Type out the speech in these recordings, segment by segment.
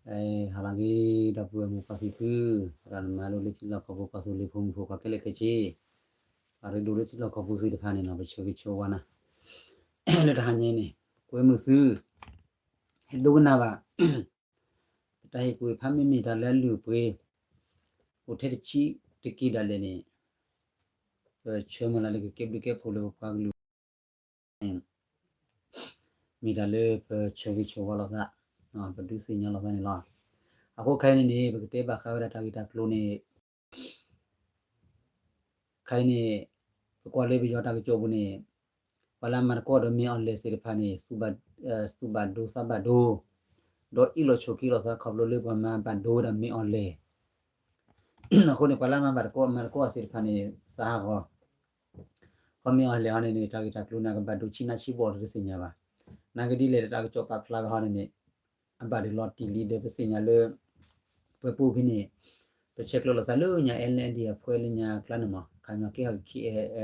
ဟါလၢအဂ့ၤ ဒီပုၢ်ဝဲၢ်မိၢ်ပၢ်ဖံဖု, သရၣ်သမါလၢလၢထံလီၢ်ကီၢ်ပူၤ ကီၢ်သူလ့ၤဖိမုၣ်ဖိခွါခဲလၢာ်ခဲဆ့, ပှၤရ့ဒိၣ်လၢထံလီၢ်ကီၢ်ပူၤသ့ၣ်တဖၣ်န့ၣ်နီၤ ပဆၢဂ့ၤဆၢဝါနၤ လၢတဟါညါအံၤန့ၣ် ကွဲမုာ်သု ဟဲဒိကနၣ်ဘၣ် ပတၢ်ဟ့ၣ်ကူၣ်ဟ့ၣ်ဖးမ့မ့ၢ်တၢ်လၢအလုၢ်အပှ့ၤ အိၣ်ထဲတဆံးတက့ၢ်ဒၣ်လဲာ်န့ၣ် ပဆၢမုၢ်လၢ်လၢကကဲဘျုးကဲဖှိၣ်လၢပပှၤကလုာ် မ့ၢ်တၢ်လၢပဆၢဂ့ၤဆၢဝါလိာ်သးပဒုးသ့ၣ်ညါလိာ်သးန့ၣ်လီၤ. အဃိခဲအံၤန့ၣ်န့ၣ် ပကတဲဘၣ်ဃးဝဲဒၣ်တၢ်ဂ့ၢ်တၢ်ကျိၤန့ၣ် ခဲအံၤန့ၣ် ပကွၢ်လၢပယီၤတၢ်ကစီၣ်ပူၤန့ၣ် ပှၤလၢအမၤသကိးဒီးမ့ၢ်အီၤလဲၣ်သ့ၣ်တဖၣ်န့ၣ် သူၣ်ဘၣ်ဒိသးဘၣ်ဒိ ဒီးအ့ၣ်လိာ်ဆိးက့လိာ်သးခီဖျိလၢပှၤမၤဘၣ်ဒိဝဲဒၣ်မ့ၢ်အီၤလဲၣ် အဃိန့ၣ် ပှၤလၢအမၤဘၣ်တကိးမၤသကိးသ့ၣ်တဖၣ်န့ၣ် သးဟးဂီၤ ခီမ့ၢ်အီၤလဲၣ်ဟီန့ၣ်န့ၣ် တၢ်ဂ့ၢ်တၢ်ကျိၤန့ၣ် ကဘၣ်ဒိဆံးနါဆံးဘီၣ်တသ့ၣ်ညါဘၣ်. နာ်က့ဒ်လဲၣ်တၢ်ကစီၣ်ပာ်ဖျါဝဲဟီန့ၣ်န့ၣ် အဘၣ်ဒိးလီၤတံၢ်လံဒီးပသ့ၣ်ညါလၢ ပှဲၤပူၤဖဲန့ၣ် ပဆဲးကျၢလိာ်သးလၢညါ L N D အဖဲလၢညါအကျါန့ၣ်မး ခါမ့ၢ်က့ၤဟဲက့ၤ အဲ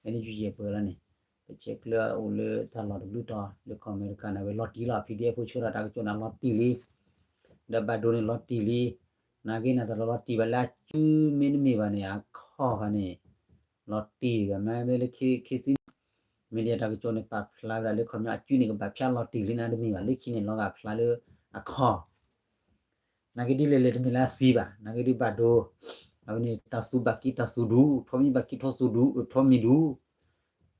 အဲ နယူယဲၢ်ပှဲၤလီၤန့ၣ် ပဆဲးကျၢအိၣ်လၢတၢ်လီၢ်တဘျုးတီၤ လၢကီၢ်အမဲရကၤန့ၣ် ဝဲလီၤတံၢ်လီၤ P D F ဖိဆှၢဒီးတၢ်ကစီၣ်န့ၣ်လီၤတံၢ်လံ ဒီးဘၣ်ဒိန့ၣ်လီၤတံၢ်လံ နာ်က့န့ၣ်တၢ်လီၤလီၤတံၢ်ဘၣ်လၢအစုမ့တမ့ၢ်ဘၣ်န့ၣ် အခီၣ်ဃာ်န့ၣ် လီၤတံၢ်တဂၤ မ့မ့ၢ်လၢခံဆံ media တၢ်ကစီၣ်န့ၣ် ပာ်ဖျါဝဲဒၣ်လၢခီပညီအစုန့ၣ် ကဘၣ်ဖၠးလီၤတံၢ်လံန့ၣ်တမ့ၢ်ဘၣ် လၢခံန့ၣ် လီၤဂာ်ဖျါလၢအခီၣ် နာ်က့ဒ်လဲၣ်လဲၣ်တမ့ၢ်လၢအသံဘၣ် နာ်က့ဒ်ဘၣ်ဒိ အဝဲန့ၣ် တၢ်သူဘၣ်က့ၤတၢ်သူဒူ ထီမံၤဘၣ်က့ၤထီသူဒူ ထီမံၤဒူ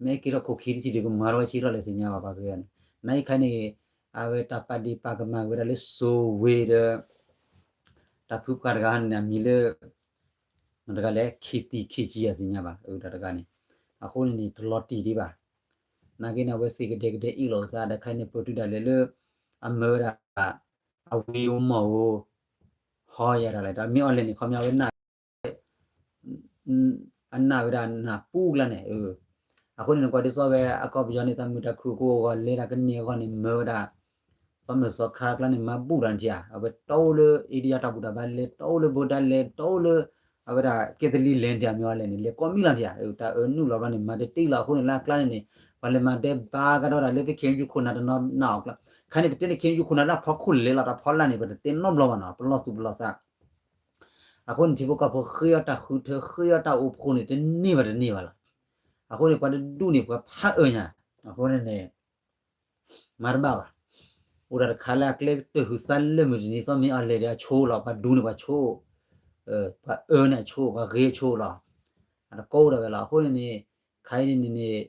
မ့ၢ်က့ၤထီၣ်ခိၣ်ခံတထံၣ်ဒီးကမၤထီၣ်ဝဲဆံးထီၣ်လဲၣ်သ့ၣ်ညါဘၣ်ပှၤကညီန့ၣ် နာ်က့ခါန့ၣ် အဝဲတၢ်ပာ်ဒ့ၣ်ပာ်ကမၣ်က့ၤဝဲဒၣ်လၢစိၤဝ့ၤဒီး တၢ်ဖုပှၤတဂၤန့ၣ် အမံၤလၢ မတၤတဂၤလဲၣ် ခ့သံခ့ကံအသ့ၣ်ညါဘၣ် တၢ်တဂၤန့ၣ် အဃိန့ၣ်န့ၣ် တလီၤတံၢ်ဒံးဘၣ် နာ်က့န့ၣ် အဝဲသ့ၣ်ကဒဲကဒဲအ့ၣ်လိာ်သးဒီးခါန့ၣ် ပၢၢ်တုၤဒၣ်လဲာ်လၢ အမၢဝဲဒၣ် အဝံၤအမီၢ်ဧိၤ ဟီယၤတၢ်လဲၣ် တၢ်မ့ၢ်အီၤလဲၣ်န့ၣ် ခီပညီဝဲနၢ် အနၢ်ဝဲဒၣ်နၢ်ပူၤကျါန့ၣ် အဃိန့ၣ် နကွၢ်ဒ်သိးဝဲအကီၢ်ပယီၤန့ၣ် သးမုာ်တၢ်ခုၣ်ကိးအဂီၢ် လဲၤတၢ်ကန့ၢ်အဂီၢ်န့ၣ် မၢဝဲဒၣ် သီမုၢ်သီခါကျါန့ၣ် မၤဘူၣ်တၢ်နထံၣ်ဧါ အဝဲတီအိၣ်လၢ India တၢ်ဘူၣ်တၢ်ဘါလဲၤ တီအိၣ်လၢ Buddha လဲၤ တီအိၣ်လၢ အဝဲဒၣ်ကဲသလံလဲၤနထံၣ်ဧါ မ့ၢ်အီၤလဲၣ်န့ၣ် လဲၤကိးမံၤလီၤနထံၣ်ဧါ တၢ်အၢနုာ်လီၤဘျီန့ၣ် မၤတတ့ၢ်လီၤ အဃိန့ၣ် လၢအကျါန့ၣ်န့ၣ် ပှၤလဲၤမၤဒဲးဘါကဒီးဒၣ်လၢဖဲ ခ့ၣ်အဲၣ်ယူၣ်ခိၣ်နၢ်တနီၤနၢ်အီၤကျါ ခါန့ၣ် ပတဲန့ၣ် ခ့ၣ်အဲၣ်ယူၣ်ခိၣ်နၢ်လၢအဖီခိၣ်လဲၤလီၤ တၢ်ဖီလာ်န့ၣ် ပတတဲနီတဘျီဘၣ်နီၤ ပလီၢ်သူၣ်ပလီၢ်သး အဃိန့ၣ် ထံဖိကီၢ်ဖိဃ့အီၣ်တၢ်ဃုထၢ ဃ့အီၣ်တၢ်အိၣ်ဖှိၣ်န့ၣ် တန့ၢ်ဘၣ်တန့ၢ်ဘၣ်လီၤ. အဃိန့ၣ် ပှၤတဒူၣ်န့ၣ် ပှၤဖးအၢညါ အဃိန့ၣ်န့ၣ် မၤတဘၣ်ဘၣ်. အိၣ်ဒၣ်တခါလၢအကျဲကတၢၢ်ဟုးသးလၢမုၢ်တနံၤသီမ့ၢ်အီၤလဲၣ်ဒီးအဆိလီၤ ပှၤဒူၣ်န့ၣ်ပှၤဆိ ပှၤအၢန့ၣ်အဆိ ပှၤဂ့ၤအဆိလီၤ. အတကိးဒၣ်ဝဲလီၤ. အဃိန့ၣ်န့ၣ် ခါအံၤန့ၣ်န့ၣ်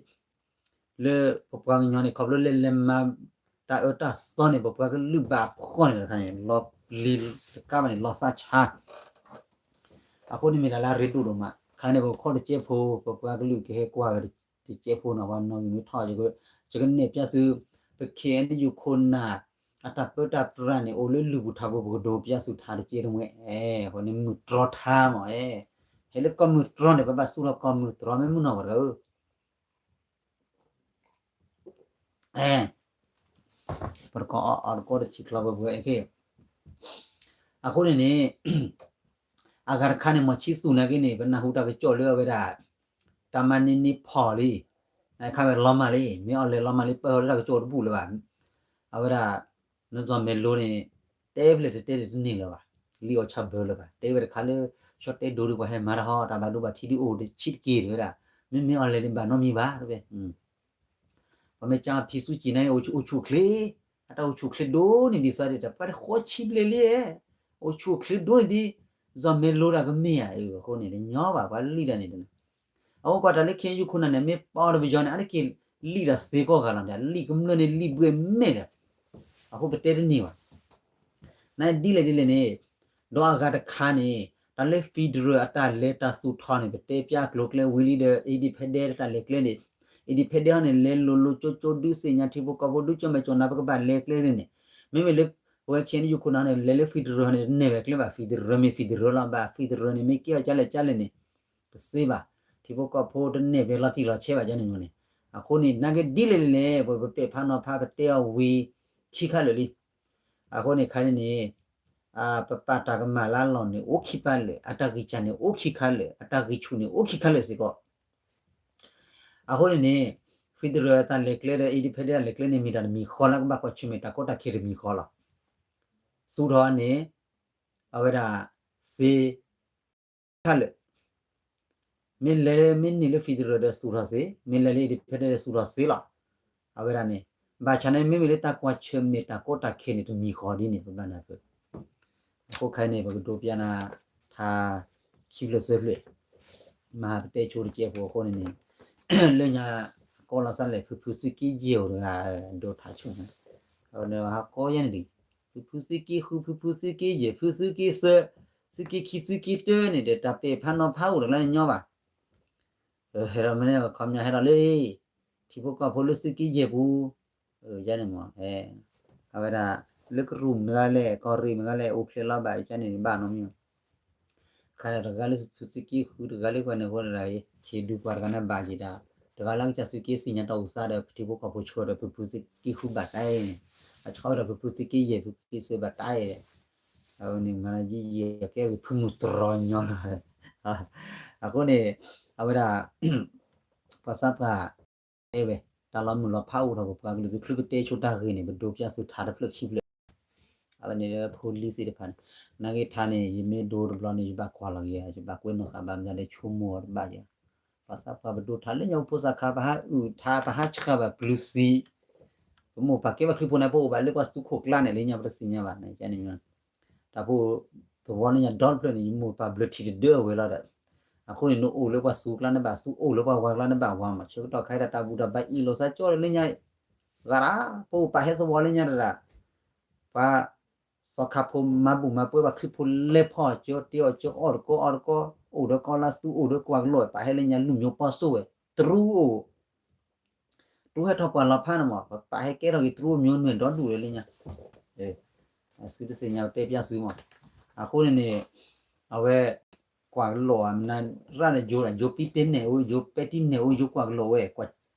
လၢပပှၤကညီန့ၣ် ခီဖျိလၢလဲၤမၤတၢ်အၢတၢ်သီန့ၣ် ပပှၤကလုာ်ဘၣ်ဖှီၣ်န့ၣ်တခါန့ၣ် လီၤပျံၤတကးဘၣ်န့ၣ် လီၤသးဆါ အဃိန့ၣ်မ့ၢ်တၢ်လၢအရ့ဒိၣ်ဒိၣ်မး ခါန့ၣ် ပခီၣ်တကဲဖိ ပပှၤကလုာ်ကဟဲကွၢ်ဝဲတကဲဖိနီၤ ပှၤနီၣ်ဂံၢ်မ့ၢ်ထီၣ် ယကနဲၣ်ပျၢ်သု ပ ခ့ၣ်အဲၣ်ယူၣ်ခိၣ်နၢ် အတၢ်ပၢတၢ်ပြးန့ၣ် အိၣ်လၢလုၢ်ပူၤထးပူၤ ပကဒိးပျၢ်သုထါတကဲတမှဲ အဲ အဃိန့ၣ်မုၢ်တြီထါမး အဲ ဟဲလၢကီၢ်မုၢ်တြီန့ၣ် ပဘၣ်သူၣ်ထီၣ်ကီၢ်မုၢ်တြီ မ့ၢ်မုၢ်နီၢ်ပှၤတဂၤဧၢ အဲ ပတကိးအီၤတကိးတဆံးချီပှဲၤပှဲၤ အဲ အဃိန့ၣ်န့ၣ် အဂၤတခါန့ၣ် မီၤဆံသူၣ်နာ်က့န့ၣ် ပနၢ်ဟူတၢ်ကစီၣ်လၢအဝဲဒၣ် တၢ်မၤန့ၢ်န့ၢ်ဖီၣ်လံ နခါဝဲလီၤမၢ်လံ မ့ၢ်အီၤလဲၤလီၤမၢ်လံ ပၢၢ်လၢတၢ်ကစီၣ်တဘူၣ်လၢၤဘၣ် အဝဲဒၣ် နစီၤမဲာ်လိန့ၣ် တဲဖျဲၣ်တတဲတန့ၢ်လၢၤဘၣ် လံအီၤဆၣ်ဘၢလၢၤဘၣ် တဲဝဲတခါလၢ ဆီတဲဒိဒီးပှၤဟဲမၤတၢ်ဟီ တၢ်ဘၣ်ဒိဘၣ်ထံးဒုးအိၣ်တဆံးတက့ၢ်တဝဲဒၣ် မ့မ့ၢ်အီၤလဲၤန့ၣ်ဘၣ်နီတမံၤဘၣ် တဝဲ ပှၤမ့ၢ်ကၢဖံးသူကံးန့ၣ် အိၣ်ဆူၣ်အိၣ်ဆူၣ်ချ့ အတၢ်အိၣ်ဆူၣ်ချ့ဒိၣ်န့ၢ်ဒ်သိးဒ်တၢ် ပှၤတဃီဆံဘျဲၣ်လံ အိၣ်ဆူၣ်အိၣ်ချ့ဒိၣ်န့ၢ်ဒ် စီၤမဲာ်လိတၢ်ကမ့ၢ်ဧါ အဃိန့ၣ် တညီဘၣ် ပှၤလံၣ်တၢ်န့ၣ် အဃိကွၢ်တၢ်လၢ ခ့ၣ်အဲၣ်ယူၣ်ခိၣ်နၢ်န့ၣ် မ့ၢ်ပီဒီးပယီၤန့ၣ် အတက့ၢ်လံၣ်တၢ်သ့ကီၢ်ဂၤလီၤန့ၣ် လံၣ်ကမျၢၢ်န့ၣ် လံၣ်ဘှဲၣ်မဲာ်ဒီး အဃိပတဲတန့ၢ်ဘၣ် နဒ်လဲၣ်ဒ်လဲၣ်န့ၣ် ဒီးအဂၤတခါန့ၣ် တၢ်လၢ federal အတၢ်လဲၤတၢ်သူၣ်ထီၣ်န့ၣ် ပတဲပျၢ်အကျိၤအကျဲဝံၤလံဒီး independent တၢ်လဲၤကျဲန့ၣ် independent ဟီန့ၣ် လဲၤလိၤလိၤကၠိကၠိ ဒုးသ့ၣ်ညါထံဖိကီၢ်ဖိ ဒုးကၠီၣ်မဲာ်ကၠီၣ်နါ ပကဘၣ်လဲၤကျဲန့ၣ်န့ၣ် မ့မ့ၢ်လၢ ပဝဲ ခ့ၣ်အဲၣ်ယူၣ်ခိၣ်နၢ်န့ၣ် လဲၤလၢ federal န့ၣ် တနဲၣ်ဝဲကျဲဘၣ် federal မ့ၢ် federal လီၤ ဘၣ် federal န့ၣ် မ့ၢ်ကဲအီၤကၢလဲၣ်ကၢလဲၣ်န့ၣ် တသ့ဘၣ် ထံဖိကီၢ်ဖိတနဲၣ်ဖဲလီၤတံၢ်လီၤဆဲးဘၣ်ကန့ၣ်မ့ၢ်န့ၣ် အဃိန့ၣ် နာ်က့ဒ်လဲၣ်လဲၣ် ပပဲာ်ဖးနီၤဖး ပတဲအီၤဝံၤ ခံခါလၢာ်လံ အဃိန့ၣ်ခါန့ၣ်န့ၣ် ပပာ်တၢ်ကမၣ်လၢအလီၢ်န့ၣ် အိၣ်ခံခါလၢာ် အတၢ်ဂံၢ်စၢ်န့ၣ် အိၣ်ခံခါလၢာ် အတၢ်ဂံၢ်ဆူၣ်န့ၣ် အိၣ်ခံခါလၢာ်စ့ၢ်ကီး အဃိန့ၣ်န့ၣ် federal တၢ်လဲၤကျဲဒီး independent တၢ်လဲၤကျဲန့ၣ် မ့ၢ်တၢ်တမံၤဃီလၢကဘၣ်ကွၢ်ဆၢၣ်မဲာ်တၢ်ကီတၢ်ခဲတမံၤဃီလီၤ. စူးထီၣ်န့ၣ် အဝဲဒၣ် စ့ ခါလၢာ်, မ့ၢ်လဲၤ မ့ၢ်န့ၢ်လၢ federal ဒီးစူးထီၣ်စ့, မ့ၢ်လဲၤလၢ independent ဒီးစူးထီၣ်စ့လီၤ. အဝဲဒၣ်န့ၣ် ဘၣ်ဆၣ်န့ၣ် မ့မ့ၢ်လၢတၢ်ကွၢ်ဆၢၣ်မဲာ်တၢ်ကီတၢ်ခဲန့ၣ် တမံၤဃီဒ်န့ၣ် ပဘၣ်နၢ်ပၢၢ်. အဃိခဲအံၤန့ၣ် ပကဒိးပျၢ်နၤ ထါ ခံဖျၢၣ်သၢဖျၢၣ် မၤဟးပတဲဆိတကဲးဖိအဃိန့ၣ်န့ၣ် လၢညါ ကီၢ်လီၤစၢ်လဲၣ် ဖုဖုသုးက့ယဲၢ်အိၣ်တဂၤ ဒိးထါဆိန့ၣ် အဝဲန့ၣ်ဟးကီယဲန့ၣ်ဒံး ဖုဖုသုးက့ဃု ဖုဖုသုးက့ယဲၢ် ဖုသုးက့သၢ သုးက့ခံ သုးက့တၢန့ၣ်ဒီး တၢ်ပဲာ်ဖးနီၤဖးအိၣ်တကျါန့ၣ်ညီဘၣ်. ဟဲဒီးမ့ၢ်န့ၣ် ခီပညီဟဲဒီးလၢ ထံဖိကီၢ်ဖိလၢသုးက့ယဲၢ်ပူၤ ယန့ၣ်မ့ၢ် အဝဲဒၣ် လၢကရူၢ်မတၤလဲၣ် ကီၢ်ရ့ၣ်မတၤလဲၣ် အိၣ်ဖျဲၣ်လီၤဘၣ် ယန့ၣ်ဘၣ်နီတမံၤ ခါဒီးတဂၤလၢဖုဖုသုးက့ဃု တဂၤလၢပှၤန့ၣ်အဃိန့ၣ်ဒီး ဆံးဒူပှၤတဂၤန့ၣ်ဘၣ်ယံၤဒီး တဂၤလၢကစၢ်သုးက့သ့ၣ်ညါတၢ်အိၣ်သးဒီး ပထံဖိကီၢ်ဖိဆိဒီး ဖုဖုသုးက့ဃုဘၣ်တၢ်အံၤန့ၣ် အဆီဒီးဖုဖုသုးက့ယဲၢ် ဖုက့သၢဘၣ်တၢ်အံၤန့ၣ် အဝဲန့ၣ်မၤယံၤယံၤကဲဂ့ၤဖုမုၢ်တြီညီလီၤ. အဃိန့ၣ် အဝဲဒၣ် ပှၤသးပှၢ် တဲဝဲ တၢ်လီၤမုၢ်လီၤဖးအိၣ်ထီၣ်ပပှၤကလုာ်ကချုးပတဲဆိတၢ်ဂ့ၢ်န့ၣ် ပဒိးပျၢ်သုထါတဖျၢၣ်ခံဖျၢၣ် အဝဲန့ၣ်လၢဖိလံၤသ့ၣ်တဖၣ်န့ၣ် နာ်က့ထါန့ၣ် ယမ့ၢ်ဒိတဘျီန့ၣ် ယဘၣ်ကွၢ်လီၤက့ၤ ယဘၣ်ကွဲးနီၣ်ဃာ်ဘၣ်မနုၤလၢဆိကမိၣ်အီၤတဘၣ်ယၤ ပှၤသးပှၢ်ပဒိးထါလၢညါ ဖိသၣ်ခါ ပဟးအုၣ်ထါ ပဟးဆှၢဘၣ်ပျုၤသံ ပမိၢ်ပၢ်ကဲဘၣ်ခရံာ်ဖိန့ၣ် ပအိၣ်ဘၣ်လၢပှၤသူခိၣ်ကျါန့ၣ် လၢညါပတသ့ၣ်ညါဘၣ်န့ၣ်န့ၣ် တၢ်ဖိသဝီလၢညါဒီတဖျၢၣ်န့ၣ် ယမိၢ်ပၢ်ဘျၢထံတဒၢအဝဲလီၤဒီး အဃိန့ၣ် နအိၣ်လၢပှၤသူကျါန့ၣ်ဘၣ်သူ အိၣ်လၢပှၤဝၤကျါန့ၣ်ဘၣ်ဝၤမး ဆၢကတီၢ်ခဲအံၤဒီး တၢ်ဘူၣ်တၢ်ဘါအ့ၣ်လိာ်သးကၠီလၢညါ ဂၤဒၣ် ပအိၣ်ပာ်ဟဲသဝီလၢညါတဒၣ် ပှၤ စီၤခါဖိမၤဘူၣ်မၤပှဲၤဘၣ်ခရံာ်ဖိလဲၤဖီၣ် ကၠီတ့အီၣ်ကၠီအီၣ်တကီအီတကီ အိၣ်ဒီးကီၢ်လါသူ အိၣ်ဒီးကွၢ်ကလိာ် ပာ်ဟဲလၢညါလူၤမျိုးပေါင်းစုဝဲ တရူးအိၣ် တရူးဟဲထီၣ်ပှၤလီၤဖးန့ၣ်မး ပာ်ဟဲကဲထီၣ်က့ၤတရူးမျိုးနွယ်ဒီဒူၣ်လၢညါ အစုတသ့ၣ်ညါတဲပျၢ်စုမး အဃိန့ၣ်န့ၣ် အဝဲ ကွၢ်ကလိာ် မနုၤရၣ်န့ၣ် ယိၤ ယိၤပံတဲနဲၣ်အိၣ် ယိၤပဲတံနဲၣ်အိၣ် ယိၤကွၢ်ကလိာ်ဝဲ ကွၢ်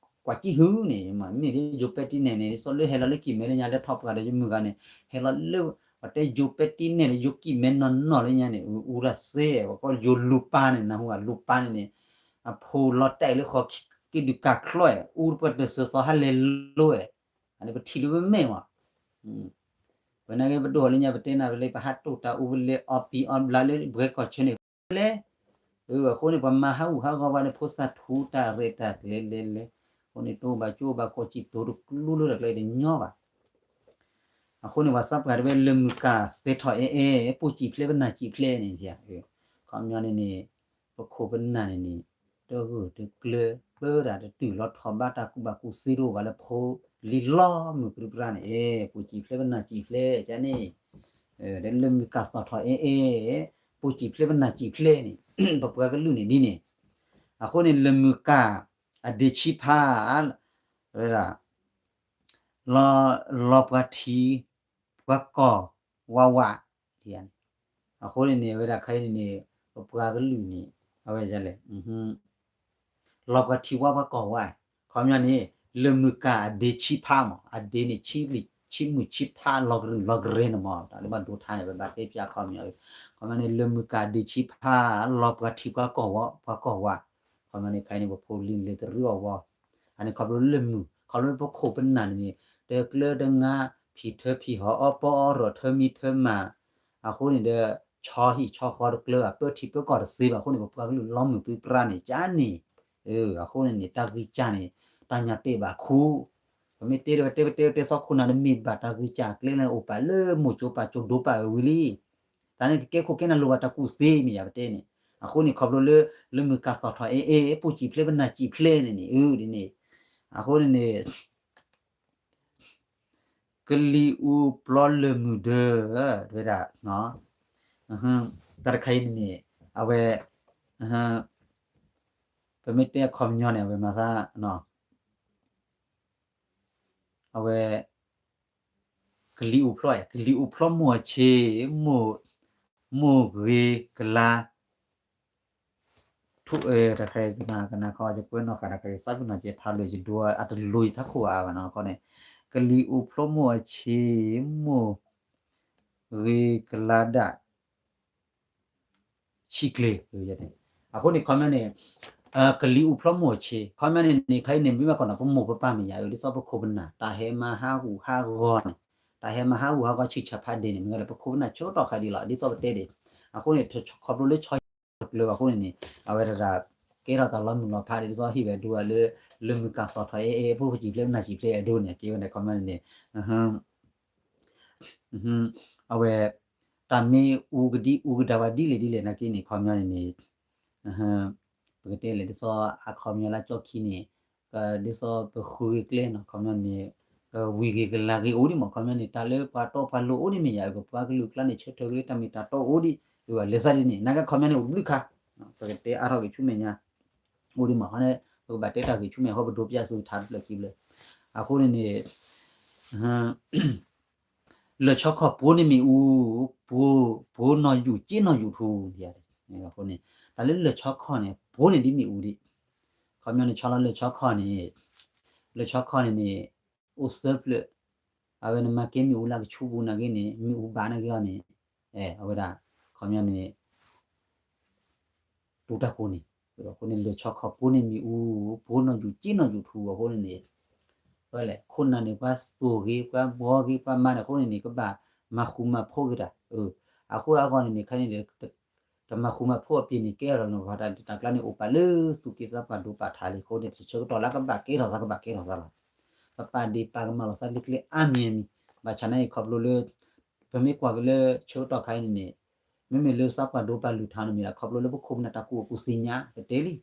ကံၣ်ဟုန့ၣ် မ့မ့ၢ်လၢယိၤပဲတံနဲၣ်န့ၣ် ဒ်သိးလၢဟဲလီၤလၢကံၢ်မဲလၢညါ လဲၤထီၣ်ပှၤဒီးယမုၢ်ဂၤန့ၣ် ဟဲလီၤလၢ ပှၤတဲယိၤပဲတံနဲၣ်လၢယိၤကံၢ်မဲနီၢ်နီၢ်လၢညါန့ၣ် အူရၣ်သ့ ပှၤကီၢ်ယိၤလူၤပၢ်န့ၣ် နၢ်ဟူဂၤလူၤပၢ်န့ၣ်န့ၣ် အဖိလီၤတဲာ်လၢဃီက့ၤဒုးကးချီၣ် အူတပှဲၤတစၢၤသီဟးလဲၤလိဝဲ အန့ၣ်ပထံၣ်လၢဝဲမဲာ်မး ပနာ်က့ပဒိၣ်လၢညါ ပတဲနၤပလဲ ပဟးတိၢ်တၢ်အူပလဲ အီပံၤအီဘျးလၢဘှဲကီၢ်ဆၢန့ၣ် လဲၤ အဃိန့ၣ် ပှၤမၤဟးဂူာ်ဟးဂီၤဘၣ်န့ၣ် ဖိသၣ်ထူတၢ်ရဲၣ်တၢ်ကျဲၤလဲၤလဲၤ အဃိန့ၣ် တအိၣ်ဘၣ်ကၠိဘၣ်ကီၢ်စံၣ်တိၤတကျူလၢတၢ်ကျဲၤတညီဘၣ် အဃိန့ၣ် ပှၤသးပှၢ်တဲဝဲ လၢမုၢ်ကၢ်သဲထီၣ်အဲၣ်အဲၣ် ပိၢ်စံၣ်ဖျဲးပနၢ်စံၣ်ဖျဲးန့ၣ် ခီပညီန့ၣ်န့ၣ် ပခိၣ်ပနၢ်န့ၣ်န့ၣ် တဂၢၢ်တကျၢၤ ပၢတၢ်တတုၤလီၤထီၣ်ဘၣ် တၢ်ကူၣ်ဘၣ်ကူၣ်သ့တအိၣ်ဘၣ်လၢဖိလံၤလီၤမုၢ်ပြံပြါန့ၣ် ပိၢ်စံၣ်ဖျဲးပနၢ်စံၣ်ဖျဲး ကန့ၣ် လၢမုၢ်ကၢ်သီၣ်ထီၣ်အဲၣ်အဲၣ် ပိၢ်စံၣ်ဖျဲးပနၢ်စံၣ်ဖျဲးန့ၣ် ပပှၤကလုာ်န့ၣ်ဒ်န့ၣ် အဃိန့ၣ် လၢမုၢ်ကၢ်အဒ့ဆံဖး ဝဲဒၣ် လီၤပှၤထံ ပှၤကီၢ်ဝးဝး အဃိန့ၣ်န့ၣ် အဝဲဒၣ်ခဲအံၤန့ၣ်န့ၣ် ပပှၤကလုာ်န့ၣ် အဝဲလဲၣ် လီၤပှၤထံဝးပှၤကီၢ်ဝး ခီပညီန့ၣ် လၢမုၢ်ကၢ်အဒ့ဆံဖးမး အဒ့န့ၣ် ဆံမုၢ်ဆံဖးလီၤကရူၢ်လီၤကရၢန့ၣ်မး တၢ်လၢဘၣ်ဒိထါန့ၣ် ပဘၣ်တဲပၠးခီပညီ ခီပညီန့ၣ် လၢမုၢ်ကၢ်ဒ့ဆံဖး လီၤပှၤထံပှၤကီၢ်ဝး ပှၤကီၢ်ဝး ခီပညီန့ၣ် ခဲအံၤန့ၣ် ပဖိလံၤလဲၤတရံးအီၤဝီ အန့ၣ်ခီဖျိလၢမုၢ် ခီဖျိပခိၣ်ပနၢ်န့ၣ်န့ၣ် တကျၢၤတငါ ဖံးထၢဖံးဟီၣ် အီၣ်ပီအီၣ်ရီၣ် ထၢမံထၢမၤ အဃိန့ၣ်ဒီး ဆီဟံၣ်ဆီဃီတကျၢၤဘၣ် ပၢထံပၢကီၢ်တသ့ဘၣ်အဃိန့ၣ် ပပှၤကလုာ်လီၤမုၢ်ပြံပြါန့ၣ် ကန့ၣ် အဃိန့ၣ်န့ၣ် တၢ်ဂံၢ်စၢ်န့ၣ် တၢ်ညါတ့ၢ်ဘၣ်ခူ ပမ့ၢ်တဲဒီးတဲတဲတဲသီခိၣ်နၢ်တမ့ၢ်ဘၣ် တၢ်ဂံၢ်စၢ်ကျဲလၢအိၣ်ပာ်လၢမိၢ်ကၠိပၢ်ကၠိဒိပာ်ဝဲဝံၤလံ တၢ်န့ၣ်ကကဲခိၣ်ကဲနၢ်လိၣ်ဘၣ်တၢ်ကူၣ်သ့မ့ၢ်ယၤပတဲန့ၣ် အဃိန့ၣ် ခီဖျိလၢ လၢမုၢ်ကၢ်သီၣ်ထီၣ်အဲၣ်အဲၣ် ပိၢ်စံၣ်ဖျဲးပနၢ်စံၣ်ဖျဲးန့ၣ်န့ၣ် အဒ်န့ၣ် အဃိန့ၣ်န့ၣ် ကလံၤအူဖျီလၢမုၢ်ဒၢ ဝဲဒၣ် တၢ်တခါအံၤန့ၣ်န့ၣ် အဝဲ ပမ့ၢ်တဲအခီပညီန့ၣ် အဝဲမၤသး အဝဲ ကလံၤအူဖျီ ကလံၤအူဖျီမိၢ်အဆ့ မိၢ် မိၢ်ဂ့ၤကလါ ထိၣ်အၢ တၢ်ခါအံၤ ကနၣ်ခီ ယကွဲးနီၣ်ဃာ်တၢ်ခါအံၤ သးပ့ၤနီၣ်ကဲထါလၢယဒိ အတလိၤယထးခိၣ်အါဘၣ်နီၤ ခီန့ၣ် ကလံၤအူဖျီမိၢ်အဆ့ မိၢ်ဂ့ၤကလါဒၣ် ဆံကျ့ၤ အဃိန့ၣ် ခီပညီန့ၣ် ကလံၤအူဖျီမိၢ်အဆ့ ခီပညီန့ၣ်န့ၣ် ခဲအံၤန့ၣ် မ့ၢ်ဘၣ်ခီနီၤ ပမိၢ်ပပၢ်မ့ၢ်ယၤ ဒ်သိးပခိၣ်ပနၢ် တၢ်ဟဲမၤဟးဂူာ်ဟးဂီၤန့ၣ် တၢ်ဟဲမၤဟးဂူာ်ဟးဂီၤဆံၣ်ဆၣ်ဖးဒိၣ်န့ၣ် မ့ၢ်ဂ့ၤလၢပခိၣ်ပနၢ်ဆၢကတီၢ်ခါဒ်လီၤ ဒ်သိးပတဲဒၣ်, အဃိန့ၣ် ခီဖျိလၢဆီဟံၣ်တကျၢၤအဃိန့ၣ်န့ၣ် အဝဲဒၣ် ကဲထီၣ်တၢ်လီၤမုၢ်လီၤဖးဒ်သိး ဟ့ၣ်ဝဲဒိဝဲလၢ လၢမုၢ်ကၢ်သီၣ်ထီၣ်အ့ၣ်အ့ၣ် ဖိပကံၣ်ဖျဲးပနၢ်စံၣ်ဖျဲးအဒိန့ၣ် ကဲဝဲန့ၣ် ခီပညီန့ၣ်န့ၣ် အဝဲ တၢ်မ့ၢ်အူကဒံအူကဒါဝဲဒ်လဲၣ်ဒ်လဲၣ်နာ်က့န့ၣ် ခီပညီန့ၣ်န့ၣ် ပကတဲလဲၣ် ဒ်သိးအခီပညီလၢကၠီခံန့ၣ် ဒ်သိးပဃုဂ့ၤကျဲနီၤ ခီပညီန့ၣ် ကဝံၤဂ့ၤကလၤဂ့ၤအိၣ်ဒံးမး ခီပညီန့ၣ် တၢ်လၢပှၤတီပှၤလိၤအိၣ်ဒံးမ့ၢ်ယၤ ပပှၤကလုာ်ကျါန့ၣ် ဆၢထၢၣ်က့ၤလၢတၢ်မ့ၢ်တၢ်တီအိၣ်ဒံး လဲၤသးဒ်န့ၣ် နာ်က့ခီပညီန့ၣ် အိၣ်ဘျုးခါ ပကတဲအါထီၣ်ဂ့ၤဆူမဲာ်ညါ အိၣ်ဒံးမး ခီန့ၣ် ပကဘၣ်တဲတၢ်ဂ့ၤဆူမဲာ် အဃိပဒိးပျၢ်ဆူထါတဖျၢၣ်ခံဖျၢၣ် အဃိန့ၣ်န့ၣ် လၢၢ်ဆီခီၣ်ပှိၤန့ၢ်မ့ၣ်အူ, ပှိၤ, ပှိၤနီၢ်ယူၣ်က့နီၢ်ယူၣ်ထူ အဃိန့ၣ် တၢ်လၢလၢၢ်ဆီခီၣ်န့ၣ် ပှိၤန့ၢ်ဒ်မ့ၣ်အူဒံး, ခီပညီန့ၣ် ဆီလီၤလၢၢ်ဆီခီၣ်န့ၣ်, လၢၢ်ဆီခီၣ်န့ၣ်န့ၣ် အိၣ်သၢဖျၢၣ်, အဝဲနမၤကဲမ့ၣ်အူလၢကဆူပူၤနာ်က့န့ၣ် မ့ၣ်အူဘၣ်နာ်က့အီၤန့ၣ်, အဝဲဒၣ် ခီပညီန့ၣ် တူၢ်တၢ်ကိၢ်န့ၣ်, အဃိန့ၣ် လၢၢ်ဆီခီၣ်ပှိၤန့ၢ်မ့ၣ်အူ, ပှိၤနီၢ်ယူၣ်က့နီၢ်ယူၣ်ထူအဃိန့ၣ်န့ၣ်, ဝဲလဲၣ် ခိၣ်နၢ်န့ၣ် ပှၤသိၣ်ဂ့ၤ ပှၤဘှီဂ့ၤ ပှၤမၤန့ၣ်အဃိန့ၣ်န့ၣ် ကဘၣ်မၤဃူမၤဖိးက့ၤတၢ်, အဃိအဂီၢ်န့ၣ်န့ၣ် ခါန့ၣ် တမၤဃူမၤဖိးအပျ့ၤန့ၣ် ကဲထီၣ်လီၤနဂီၢ်တၢ်ဒ်တၢ်ကျါန့ၣ် အိၣ်ပာ်လၢသူၣ်က့သးပှၢ်ဒိၣ်ပာ်ထးလံအဃိန့ၣ် တဆၢကတီၢ်လၢကဘၣ်ကဲထီၣ်သး ကဘၣ်ကဲထီၣ်သးလီၤ. ပပာ်ဒ့ၣ်ပာ်ကမၣ်လီၤသးလၢကျဲအါမံၤအါမံၤ, ဘၣ်ဆၣ်နာ်က့ခီဖျိလၢ ပမ့ၢ်ကွၢ်က့ၤလၢဆၢကတီၢ်ခါအံၤန့ၣ်န့ၣ်, မ့မ့ၢ်လၢသးပှၢ်ဒိၣ်ပာ်လုၢ်ထါန့ၣ်မ့ၢ်ဒၣ် ခီဖျိလၢပခိၣ်ပနၢ်တၢ်ကူၣ်ဘၣ်ကူၣ်သ့ၣ်ညါ ပတဲလံ,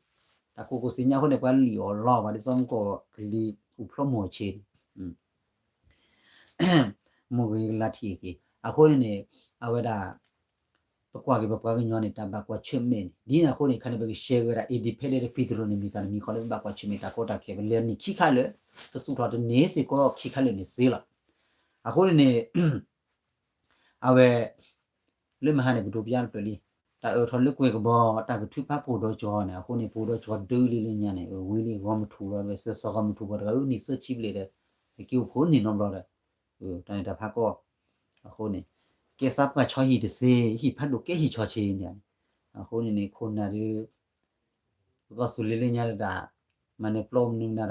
တၢ်ကူၣ်ဘၣ်ကူၣ်သ့ၣ်ညါအဃိန့ၣ် ပှၤလံၣ်အီၣ်လီအီၣ်ပှၤဒ်သိးမုၢ်ကီၢ်ကလံၤအူဖျိမိၢ်ဆ့န့ၣ် မိၢ်ဂ့ၤကလါထံၣ်က့ၤ အဃိန့ၣ်န့ၣ်, အဝဲဒၣ် ပကွၢ်က့ၤပပှၤကညီန့ၣ် တၢ်ဘၣ်ကွၢ်ဆၢၣ်မဲာ်န့ၣ် ဒ်န့ၣ်အဃိန့ၣ် ခါန့ၣ် ပကရှဲဝဲဒၣ် independent federal န့ၣ် မ့ၢ်တၢ်တမံၤဃီလၢပဘၣ်ကွၢ်ဆၢၣ်မဲာ်တၢ်ကီတၢ်ခဲ ပလဲၤနုာ်ခံခါလၢာ်, ပသူၣ်ထီၣ်တန့ၢ်စ့ၢ်ကီးခံခါလၢာ်န့ၣ်သ့လီၤ. အဃိန့ၣ်န့ၣ် အဝဲ လၢမဟါန့ၣ် ပဒိးပျၢ်တဖျၢၣ်လံ, တၢ်အၢၣ်ထီၣ်လၢကွဲၤကဘီ တၢ်ကထုးဖးပှိၤဒီကၠီန့ၣ် အဃိန့ၣ် ပှိၤဒီကၠီဒုးလံလၢညါန့ၣ် ဝံၤလံဂီၢ်မုၢ်ထူၣ်လီၤ ဝဲစၢၤစီၤဂီၢ်မုၢ်ထူၣ်ပှၤတဂၤအုၣ်နံၣ်သၢဆံဘျဲၣ်ဒီး ကက့ၤအိၣ်ဖှိၣ်န့ၢ်နီတဘျီဒီး တၢ်န့ၣ်တၢ်ဖးကီၢ်, အဃိန့ၣ် ကဲသးပှၢ်ဆီဟံၣ်တစ့ ဟံၣ်ဖးဒိၣ်ကဲဟံၣ်ဆီဆ့န့ၣ်, အဃိန့ၣ်န့ၣ် ခိၣ်နၢ်ဒီး ပကီၢ်သူလ့ၤလၢညါတဒၣ် မၤနၢၤပျီမနုၤမနုၤဒၣ် မံ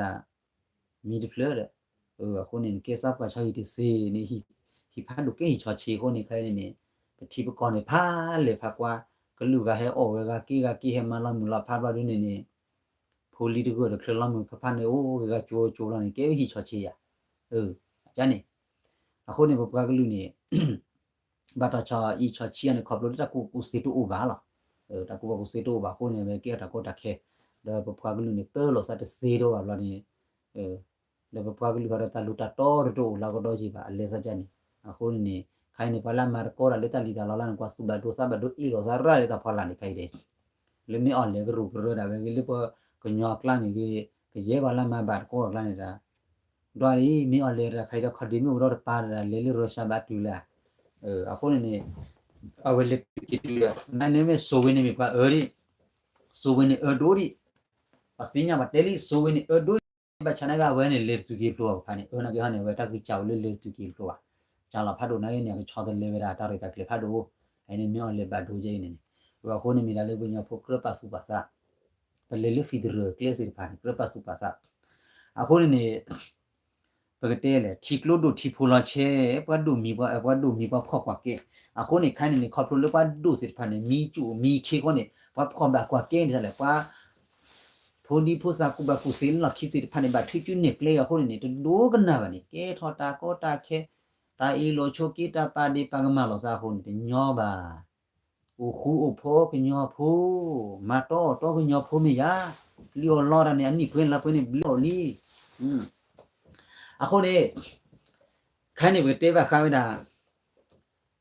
ၤတဖျၢၣ်ဒီး, အဃိန့ၣ် နကဲသးပှၢ်ဆီဟံၣ်တစ့န့ၣ် ဟံၣ်ဖးဒိၣ်ကဲဟံၣ်ဆီဆ့အဃိန့ၣ် ခဲအံၤန့ၣ်န့ၣ် ပထံပကီၢ်န့ၣ် ဖးလဲၢ်ဖးကွၢ်, ကလုာ်ဂၤဟဲအီၣ်ဝဲဂၤက့ဂၤက့ ဟဲမၤလီၤမုၢ်လီၤဖးဘျီဒုန့ၣ်န့ၣ် ဖိလံၤတဂၢၢ်တချုးလီၤမုၢ်ဖးဖးန့ၣ် အိၣ်ဂ့ၤဂၤကၠိကၠိလီၤန့ၣ် ကဲဝဲဟံၣ်ဆီဆ့ယၤ, န့ၣ်, အဃိန့ၣ် ပပှၤကလုာ်န့ၣ် ဘၣ်တၢ်ဆီဟံၣ်ဆီဆ့အီၤန့ၣ် ခီဖျိလၢတၢ်ကူၣ်ဘၣ်ကူၣ်သ့တအိၣ်ဘၣ်လီၤ. တၢ်ကူၣ်ဘၣ်ကူၣ်သ့တအိၣ်ဘၣ်အဃိန့ၣ် ဝဲကဲထီၣ်တၢ်ကီတၢ်ခဲ, ဒီးပပှၤကလုာ်န့ၣ် ပၢလီၤသးတသ့တအိၣ်ဘၣ်ဘျီန့ၣ်, ဒီးပပှၤကလုာ်ဃီဒီးတၢ်လူၤတၢ်တီတအိၣ်လၢကဒီးယံၤဘၣ် အလဲၤသးကန့ၣ်, အဃိန့ၣ်န့ၣ် ခဲအံၤန့ၣ် ပှၤလၢအမၤသကိးတၢ်လၢတၢ်လံၣ်တၢ်လီလၢန့ၣ် ကွၢ်သူၣ်ဘၣ်ဒိသးဘၣ်ဒိအ့ၣ်လိာ်သးရၣ်လၢတၢ်ဖီလာ်န့ၣ်ခဲအံၤဒီး လၢမ့ၢ်အီၤလဲၤကရူၢ်ကရၢဒၣ်ဝဲဂ့ၤ လၢပကညီအကျါမ့ၢ်ဂ့ၤ ကယဲၢ်ပှၤလၢမၤဘၣ်တကိးအကျါန့ၣ်ဒၣ်, ဒီးအံၤ မ့ၢ်အီၤလဲၤတၢ်ခါအံၤဒီး ခီၣ်ဒ့မ့ၢ်အိၣ်ဒီးတပၤဒၣ်လဲၤလၢရၢၡါဘၣ်တုၤလၢ, အဃိန့ၣ်န့ၣ် အဝဲလဲၤတုၤက့ၤတုၤလၢ နမ့ၢ်စိဝ့န့ၣ်မ့ၢ်ပှၤအၢဒံး, စိဝ့န့ၣ်အၢဒိၣ်ဒံး, ပှၤသ့ၣ်ညါပှၤတဲလံ စိဝ့န့ၣ်အၢဒိၣ်ဒံး ဘၣ်ဆၣ်နာ်က့အဝဲန့ၣ် လဲၤတတုၤက့ၤဖျိဘၣ်ဖးန့ၣ် အၢနာ်က့ဟီန့ၣ် အဝဲတၢ်ဂံၢ်စၢ်အိၣ်လၢလဲၤတတုၤက့ၤဖျိဘၣ်, ကၢ်လီၤဖးဒိၣ်နာ်က့န့ၣ် အကဆီတလဲဝဲဒၣ်တၢ်ရဲၣ်တၢ်ကျဲၤဖးဒိၣ်, အန့ၣ်မ့ၢ်အီၤလဲၤဘၣ်ဒိယဲအံၤန့ၣ်န့ၣ်, အဃိန့ၣ်မ့ၢ်ဒၣ်လၢပှၤကညီဖိကြၢးပာ်သူၣ်ပာ်သး ပလဲၤလၢ federal ကျဲသ့ၣ်တဖၣ်န့ၣ် ကြၢးပာ်သူၣ်ပာ်သး, အဃိန့ၣ်န့ၣ် ပကတဲလဲၣ် ထံကျိဒိၣ်ထံဖိလီၤဆဲး ပှၤဒိၣ်မံၤပှၤ ပှၤဒိၣ်မံၤပှၤဖှီၣ်ကွၢ်ကဲ, အဃိန့ၣ် ခဲအံၤန့ၣ်န့ၣ် ခီဖျိလၢပှၤဒိၣ်သ့ၣ်တဖၣ်န့ၣ် မံၤကၠိၣ်မံၤခ့အဃိန့ၣ် ပှၤဖှီၣ်ဘၣ်ကွၢ်ကဲန့ၣ်လဲၣ် ပှၤ ဖိဒံဖိသၣ်ကူၣ်ဘၣ်ကူၣ်သ့လၢလီၢ်ခံသ့ၣ်တဖၣ်န့ၣ် ဘၣ်ထုးစုနဲၣ်ကျဲအံၤအဃိန့ၣ်န့ၣ် တဒိကနၣ်ဘၣ်န့ၣ် ကဲထီၣ်တၢ်ကီတၢ်ခဲ တၢ်အ့ၣ်လိာ်ဆိးက့ တၢ်ပာ်ဒ့ၣ်ပာ်ကမၣ်လိာ်သးအဃိန့ၣ် တညီဘၣ် အိၣ်ဃူအိၣ်ဖိးကညီဖိ, မၤတီအီၣ်တီကညီဖိမ့ၢ်ယၤ, လံၣ်အီၣ်လီတၢ်န့ၣ် အနံၣ်ပှဲၤလါပှဲၤန့ၣ် ဘျဲအီၤလံ. အဃိန့ၣ် ခဲအံၤန့ၣ် ပကတဲဘၣ်ဃးဝဲဒၣ်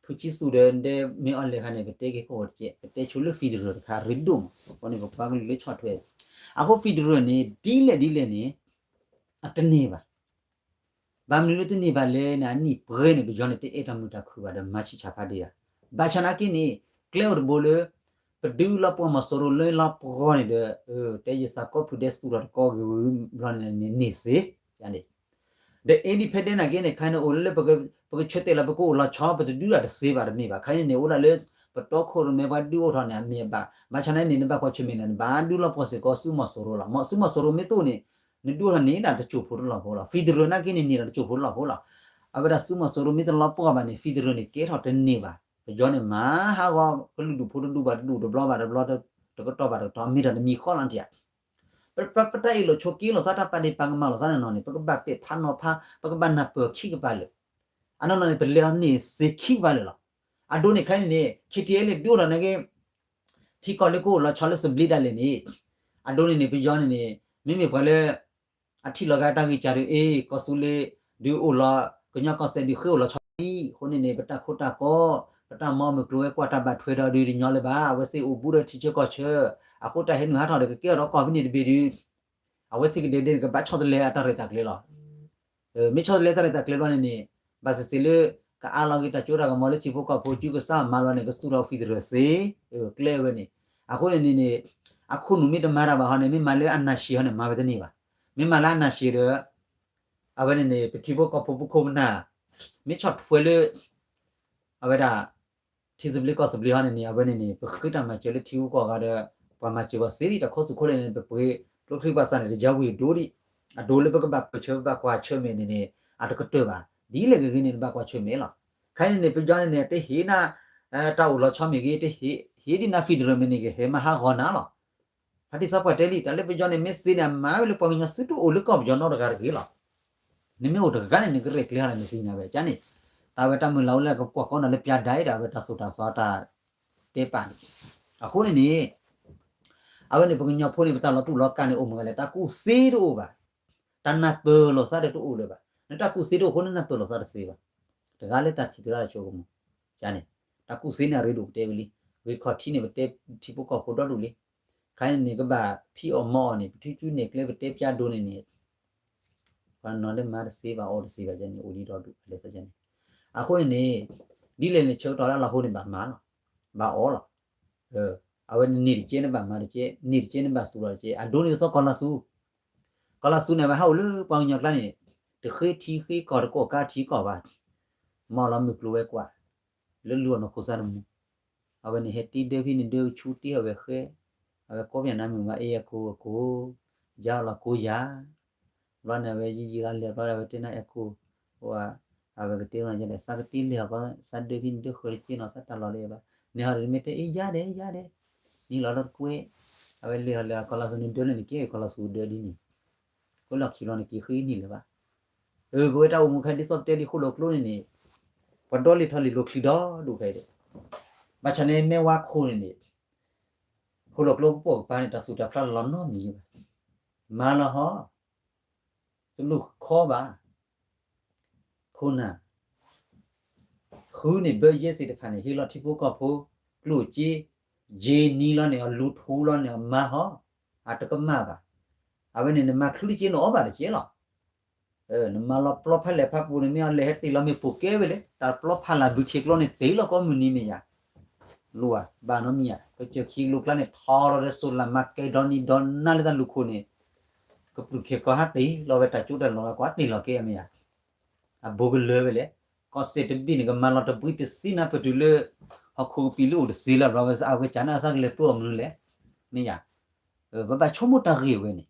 ဖုဆံသူဒီး မ့ၢ်အီၤလဲၤခါန့ၣ် ပတဲက့ၤကီၢ်တကဲး ပတဲဆိလၢ federal တခါ ရ့ဒိၣ်မး အဃိန့ၣ် ပပှၤကလုာ်လၢဆီၣ်ထွဲ အဃိ federal န့ၣ် ဒ်လဲၣ်ဒ်လဲၣ်န့ၣ် အတန့ၢ်ဘၣ် ဘၣ်မနုၤလၢတန့ၢ်ဘၣ်လဲၣ်န့ၣ် အနံၣ်ပှဲၤန့ၣ် ပယီၤန့ၣ် တအဲၣ်တၢ်မုာ်တၢ်ခုၣ်ဘၣ်ဒီး မၤဆံးဆံးဖးဒိၣ်ယၤ, ဘၣ်ဆၣ်နာ်က့န့ၣ် ကျဲအိၣ်တဘိလၢ ပဒုးလီၤပှီၢ်မီၤစိရိၤလၢလီၤပှီၢ်န့ၣ်ဒီး တဲယသးကီၢ်ဖုဒဲးသူၣ်ထီၣ်တကီၢ်ဂ့ၤဝဲဘျီန့ၣ်န့ၣ်သ့, ယၤန့ၣ် ဒီး independent နာ်က့န့ၣ် ခဲအံၤန့ၣ် အိၣ်လၢ ပကဆၢတဲာ်လီၤ ပကအိၣ်လီၤဆီ ပတဒုးတၢ်တသ့ဘၣ်တမ့ၢ်ဘၣ်. ခဲအံၤန့ၣ်န့ၣ် အိၣ်ဒၣ်လၢ ပတီခိၣ်ရိၣ်မဲပှၤဒုးအိၣ်ထီၣ်န့ၣ် အမ့ၢ်အဘၣ်. ဘၣ်ဆၣ်နာ်က့န့ၣ် နဘၣ်ကွၢ်ဆၢၣ်မဲာ်န့ၣ် နဘၣ်ဒုးလီၤပှီၢ်စ့ၢ်ကီးဆူမီၤစိရိၤလီၤ. မ့ၢ်ဆူမီၤစိရိၤမ့ၢ်တအိၣ်န့ၣ် နဒုးအိၣ်ထီၣ်န့ၢ်ဒၣ်တစိၢ်ဖိတလီၢ်ဖိလီၤ. federal နာ်က့န့ၣ် န့ၢ်ဒၣ်တစိၢ်ဖိတလီၢ်ဖိလီၤ. အဝဲဒၣ်သုးမီၤစိရိၤမ့ၢ်တလီၤပှီၢ်ဘၣ်န့ၣ် federal န့ၣ် ကဲထီၣ်တန့ၢ်ဘၣ်. ပယီၤန့ၣ်မၤဟးဂီၤကလုာ်ဒူၣ်ဖိတဒူၣ်ဘၣ်တဒူၣ် တဘျီဘၣ်တဘျီ တကတီၢ်ဘၣ်တကတီၢ် မ့ၢ်တၢ်တမံၤဃီလီၤတံၢ်ဧါ. ပတၢ်အ့ၣ်လိာ်ဆိးက့လိာ်သး တၢ်ပာ်ဒ့ၣ်ပာ်ကမၣ်လိာ်သးနီၢ်နီၢ်န့ၣ် ပကဘၣ်ပဲာ်ဖးနီၤဖး ပကဘၣ်နၢ်ပၢၢ်ခံကပၤလၢာ်. အနီၢ်နီၢ်န့ၣ် ပလဲၤအီၤန့ၢ်စ့ခံကပၤလၢာ်လီၤ. အဒိန့ၣ်ခဲအံၤန့ၣ်န့ၣ် KTLA ဒုးအိၣ်ထီၣ်န့ၣ်က့ ထံကီၢ်လၢကအိၣ်လီၤဆီလၢသဘျ့ဒၣ်လဲာ်န့ၣ် အဒိန့ၣ်န့ၣ် ပယီၤန့ၣ်န့ၣ် မ့မ့ၢ်ပှၤလၢ အထံၣ်လီၤက့ၤတၢ်ဂံၢ်စၢ်ဒုး အ့ၣ် ကီၢ်သူလ့ၤ ဒုးအိၣ်လီၤ ကညီကီၢ်စဲၣ်ဒုးဃ့အိၣ်လီၤဆီလံ. အဃိန့ၣ်န့ၣ် ပတၢ်ခိတၢ်ကီ ပတၢ်မီမုၢ်ကျိၤဝဲၤကွာ်တၢ်ဘၣ်ထွဲဒီးဒုးတညီလၢၤဘၣ်. အဝဲသ့ၣ်အိၣ်ဘူးဒီးထံဆၢကီၢ်ဆၢ အဃိတၢ်ဟဲနုာ်ဟးထီၣ်ဒီး ကကဲထီၣ်ဒီးကီၢ်ဖဲန့ၣ်တဘ့ၣ်ဒုး အဝဲသ့ၣ်ကဒဲကဒဲန့ၣ် ကဘၣ်ဆီတလဲအတၢ်ရဲၣ်တၢ်ကျဲၤလီၤ. မ့ၢ်ဆီတလဲတၢ်ရဲၣ်တၢ်ကျဲၤဘျီန့ၣ်န့ၣ် ဘၣ်သ့ၣ်သ့ၣ်လၢ ကအါလီၤက့ၤတၢ်စိတၢ်ကမီၤလၢထံဖိကီၢ်ဖိ ကုကစၢ်မၤလီၤန့ၣ် ကသူၣ်ထီၣ် federal စ့ ကျဲဝဲန့ၣ်. အဃိန့ၣ်န့ၣ်န့ၣ် အခိၣ်နူာ်မ့ၢ်တမၤတၢ်ဘၣ်ဟီန့ၣ် မ့ၢ်မၤလၢအနၢ်ရှံးဟီန့ၣ် မၤဝဲတန့ၢ်ဘၣ်. မ့ၢ်မၤလၢအနၢ်ရှံးဒီး အဝဲန့ၣ်န့ၣ် ပထံဖိကီၢ်ဖိပခိၣ်ပနၢ် မ့ၢ်ဆီၣ်ထွဲလၢ အဝဲဒၣ် ထံသဘျ့ကီၢ်သဘျ့ဟီန့ၣ်န့ၣ် အဝဲန့ၣ်န့ၣ် ပဃ့တၢ်မၤစၢၤလၢထံဂုၤကီၢ်ဂၤဒီး ပှၤမၤစၢၤပှၤသ့လံ တၢ်ခီသူၣ်ခိၣ်လၢန့ၣ် ပပှ့ၤကျိချံပှၤသးန့ၣ် တယါဝံၤဒိဒံး အဒိလၢပကဘၣ်ပၢၢ်ဆၢ ပဘၣ်ကွၢ်ဆၢၣ်မဲာ်န့ၣ်န့ၣ် အတကတၢၢ်ဘၣ်. ဒ်လဲၣ်ဂ့ၤဂ့ၤန့ၣ် နဘၣ်ကွၢ်ဆၢၣ်မဲာ်လီၤ. ခဲအံၤန့ၣ်န့ၣ် ပယီၤန့ၣ်န့ၣ် တဟ့ၣ်နၤ တၢ်အိၣ်လီၤဆီမ့ၢ်ဂ့ၤ တဟ့ၣ်ဒံးနၤ federal မ့ၢ်န့ၢ်ဂ့ၤ ဟဲမၤဟးဂီၤနၤလီၤ. ဖါတံၢ်စီၤပှၢ်တဲလံ တၢ်လၢပယီၤန့ၣ် မ့ၢ်သ့န့ၣ် အမၤဝဲလၢပှၤကညီသုတအိၣ်လၢကီၢ်ပယီၤနီတဂၤတဂ့ၤလီၤ. နမ့ၢ်အိၣ်တဂၤန့ၣ် နကရဲၣ်ကျဲၤဟီဒီးနသ့ၣ်ညါဝဲ ကန့ၣ် တၢ်ဝဲတၢ်မုၢ်လၢ်အိၣ်လၢကကွၢ်ကီနၤလၢပျါဒါအံၤဒီး အဝဲတၢ်သိၣ်တၢ်သီတၢ်တဲပာ်န့ၣ် အဃိန့ၣ်န့ၣ် အဝဲန့ၣ် ပကညီဖိန့ၣ် ပတၢ်လီၤတူၢ်လီၤကါန့ၣ် အိၣ်မ့ၢ်ဂ့ၤလဲၣ် တၢ်ကူၣ်သ့တအိၣ်ဘၣ်. တၢ်နၢ်ပၢၢ်လိာ်သးဒီးတအိၣ်လၢၤဘၣ်. နတၢ်ကူၣ်သ့တအိၣ်အဃိ နနၢ်ပၢၢ်လိာ်သးတသ့ဘၣ်. တဂၤလၢတၢ်ထံၣ်တဂၤလၢဆိကမိၣ် န့ၣ် တၢ်ကူၣ်သ့န့ၣ် အရ့ဒိၣ်ပတဲဝံၤလံ. ဂ့ၢ်ခီၣ်ထံးန့ၣ် ပတဲထံဖိကီၢ်ဖိဒီဒူၣ်လံ. ခဲအံၤန့ၣ်န့ၣ် ကဘၣ်ဖံးအီၣ်မၤအီၣ်န့ၣ် ပထုကၠူန့ၢ်ကျဲ ပတဲပျါဒိန့ၣ်န့ၣ် ပှၤနီၢ်လၢမၤတသ့ဘၣ် အီၣ်တသ့ဘၣ်န့ၣ် အိၣ်ဒံးဒီဒူၣ်လဲၤသးန့ၣ်. အဃိန့ၣ်န့ၣ် ဒ်လဲၣ်န့ၣ် ဆၢကတီၢ်လၢအလီၤဟိန့ၣ် ဘၣ်မၤလီၤ. ဘၣ်အီၣ်လီၤ. အဝဲန့ၣ်န့ၢ်တကဲန့ၣ်ဘၣ်မၤတကဲ န့ၢ်တကဲန့ၣ်ဘၣ်သူၣ်လီၤတကဲ အဒိန့ၣ်ဒ်သိးကီၢ်လါသူ ကီၢ်လါသူန့ၣ် အဝဲဟးအိၣ်လၢပှၤကညီကျါန့ၣ် တဃ့ထံဃ့ကီၢ်တကီၢ်ကါထံကီၢ်ဘၣ်. မၤလီၤမုၢ်ကျိၤဝဲၤကွာ် လၢလူၤအီၤနီၢ်ခိသၣ်တမူ အဝဲန့ၣ်ဟဲတ့ဒၢဖဲန့ၣ်ဒၢကဆူတ့အဝဲဃဲ အဝဲကိးပညၣ်နါမုၣ်မး အ့ၣ်အကိၢ်အကိၢ် ယါအီၤလီၤကိးယၤ ဘျီန့ၣ် အဝဲယံာ်ယံာ်လီၤလဲၤဘျီဒီး အဝဲတဲနၤအဲၣ်ကိၢ် အဝဲကတဲနၤယါဒီး သးကတ့လဲၤအီၤကီး သးဒၢဖဲန့ၣ်ဒၢဃၢၤတက့ၢ်နီၤ သးတၢ်လီၤလၢၤဘၣ် န့ၣ်ဟီဒီးမ့ၢ်တဲအ့ၣ်ယါဒဲးယါဒဲး နံၤလီၤဒီးတကွဲ အဝဲလဲၤအီၤလဲၤအီၤ ကီၢ်လါသူန့ၣ်ဒၢလၢန့ၣ်က့ ကီၢ်လါသူဒၢဒ်န့ၣ် ကိးလီၢ်ခံဘျီန့ၣ်က့ၤဃ့နံၤလၢၤဘၣ်. ပဝဲတၢ်အိၣ်မူခဲဒ်သိးပတဲလံ ဃိၣ်လိာ်ကျိန့ၣ်န့ၣ် ပှၤဒီလံာ်ထီၣ်လံာ်လိာ်ချံဒီဒူၣ်ခဲအံၤဒီး ဘၣ်ဆၣ်န့ၣ်မ့ၢ်ဝါခိၣ်န့ၣ်န့ၣ် ဃိၣ်လိာ်ကျိကပိာ်ကပၤန့ၣ် တၢ်သူၣ်တၢ်ဖျးလီၤနီတမံၤဘၣ်. မၤလီၤဟီ တလူၢ်ခီဘၣ် ခိၣ်နၢ် ဃုန့ၣ်ဘၢယဲၢ်သ့ၣ်တဖၣ်န့ၣ် ဟ့ၣ်လီၤထံဖိကီၢ်ဖိ ကျိၣ်စ့ ယ့နံၤလီၤန့ၣ် အလူၤထူလီၤန့ၣ် အမၤဟီ အတကမၣ်ဘၣ်. အဝဲန့ၣ်နမၤချုးတက့ၢ် နအီၣ်ဘၣ်တက့ၢ်လီၤ. နမၤလီၤပျီဖးလဲၢ်ဖးပူၤန့ၣ် မ့ၢ်အီၤလဲၤဟဲတ့ၢ်လီၤမ့ၢ်ပိာ်ကဲဝဲလဲၣ် တၢ်ပျီဖးလၢ်ဘုခ့ကျိန့ၣ် တ့ၢ်လီၤကိးမုၢ်နံၤမ့ၢ်ယၤ လိၣ်ဧါ ဘၣ်နီတမံၤဧါ ကစၢၢ်ခံလိၤကျါန့ၣ် ထီထီၣ်ဒီးစိးလၢ်မၤကဲဒီနံၤဒီနၤလၢတၢ်လူၢ်ခိၣ်န့ၣ် ကပြုၢ်ခဲကီၢ်ဟးတ့ၢ်လီၤဝဲတၢ်ကၠိတၢ်လီၤလၢကွၢ်တ့ၢ်လီၤကဲမ့ၢ်ဧါ အဘိကလၢာ်ဝဲလဲၣ် ကီၢ်စဲၣ်တဘ့ၣ်န့ၣ် ကမၤလီၤတဘှံးပသံနါပတုၤလၢ ဟီၣ်ခိၣ်ကပံာ်လၢအိၣ်တသ့လၢၤဘျီဝဲ အဝဲကၢ်န့ၣ်အသးကလဲၤပၢအီၤမနုၤလဲၣ် မ့ၢ်ယၤ ပဘၣ်ဆိကမိၣ်တၢ်ဂ့ၢ်ဝဲန့ၣ်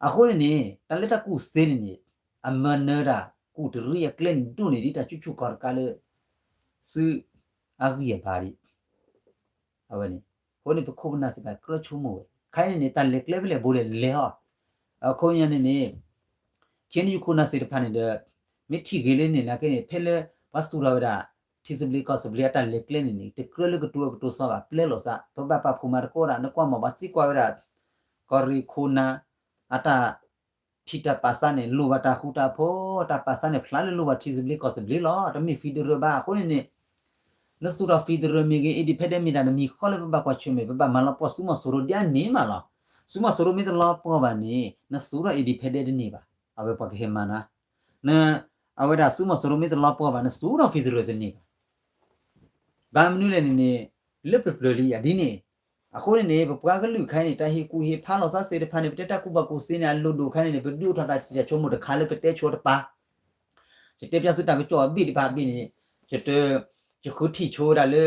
အဃိန့ၣ်န့ၣ် တၢ်လၢတၢ်ကူၣ်သ့န့ၣ်န့ၣ် အမၤနၢၤဒၣ် ကူၣ်တရံးအကျဲန့ၣ်ဒိၣ်န့ၢ်ဒံးတၢ်ဆူၣ်ဆူၣ်ကီၢ်တကးလၢ သုးအဂံၢ်အဘါဒံး အဝဲန့ၣ် အဃိန့ၣ် ပခိၣ်ပနၢ်သ့ၣ်တဖၣ်ကြၢးဆိကမိၣ်ဝဲ ခဲအံၤန့ၣ်န့ၣ် တၢ်လဲၤကျဲဖဲလဲၣ်ဘိလဲၣ်လဲၤဟီ အခီပညီန့ၣ်န့ၣ် ခ့နယူခိၣ်နၢ်သ့ၣ်တဖၣ်န့ၣ်ဒီး မ့ၢ်ထံၣ်ဂ့ၤလၢန့ၣ်နာ်က့န့ၣ် ဖဲလၢပှၤသူၣ်ထီၣ်ဝဲဒၣ် ထံသဘျ့ကီၢ်သဘျ့အတၢ်လဲၤကျဲန့ၣ်န့ၣ် တကြၢးလၢကတိၤအကတိၤသီဘၣ် ပျဲလိာ်သး ပဘၣ်ပာ်ဖှိၣ်မၤသကိးဝဲဒၣ် နကွၢ်မၤပှၤသံကွၢ်ဝဲဒၣ် ကီၢ်ရ့ၣ်ခိၣ်နၢ် အတၢ် ထံၣ်တၢ်ပာ်သးန့ၣ် လိၣ်ဘၣ်တၢ်ဃူတၢ်ဖိး တၢ်ပာ်သးန့ၣ် ဖျါလၢလိၣ်ဘၣ်ထံသဘျ့ကီၢ်သဘျ့လီၤ. တမ့ၢ် federal ဘၣ်. အဃိန့ၣ်န့ၣ် နသူၣ်ထီၣ် federal မ့ၢ်ဂ့ၤ independent မ့ၢ်တၢ်တမံၤဃီလၢပဘၣ်ကွၢ်ဆၢၣ်မဲာ် ပဘၣ်မၤလီၤပှီၢ်သုးမီၤစိရိၤဒ်အန့ၣ်မးလီၤ. သုးမီၤစိရိၤမ့ၢ်တလီၤပှီၢ်ဘၣ်န့ၣ် နသူၣ်ထီၣ် independent တန့ၢ်ဘၣ်. အဝဲပှၤကဟဲမၤနၤ န အဝဲဒၣ်သုးမီၤစိရိၤမ့ၢ်တလီၤပှီၢ်ဘၣ် နသူၣ်ထီၣ် federal တန့ၢ်ဘၣ်. ဘၣ်မနုၤလဲၣ်န့ၣ်န့ၣ် လၢပျၢၤပျၢၤလံယၤဒ်န့ၣ်. အဃိန့ၣ်န့ၣ် ပပှၤကလုာ်ခဲအံၤန့ၣ် တၢ်ဟ့ၣ်ကူၣ်ဟ့ၣ်ဖးလိာ်သးသ့ၣ်တဖၣ်န့ၣ် ပတဲတၢ်ကူၣ်ဘၣ်ကူၣ်သ့န့ၣ် အလိၣ်ဒိၣ်ခဲအံၤန့ၣ် ပဒုးအိၣ်ထီၣ်တၢ်စံၣ်တၢ်ဆိကမိၣ်တခါလၢပတဲဆိတပၤ ယတဲပျဲသုတၢ်ကစီၣ်အဘ့ၣ်တဖၣ်အဘ့ၣ်န့ၣ် ယတ ယဃုထံၣ်ဆိဝဲဒၣ်လၢ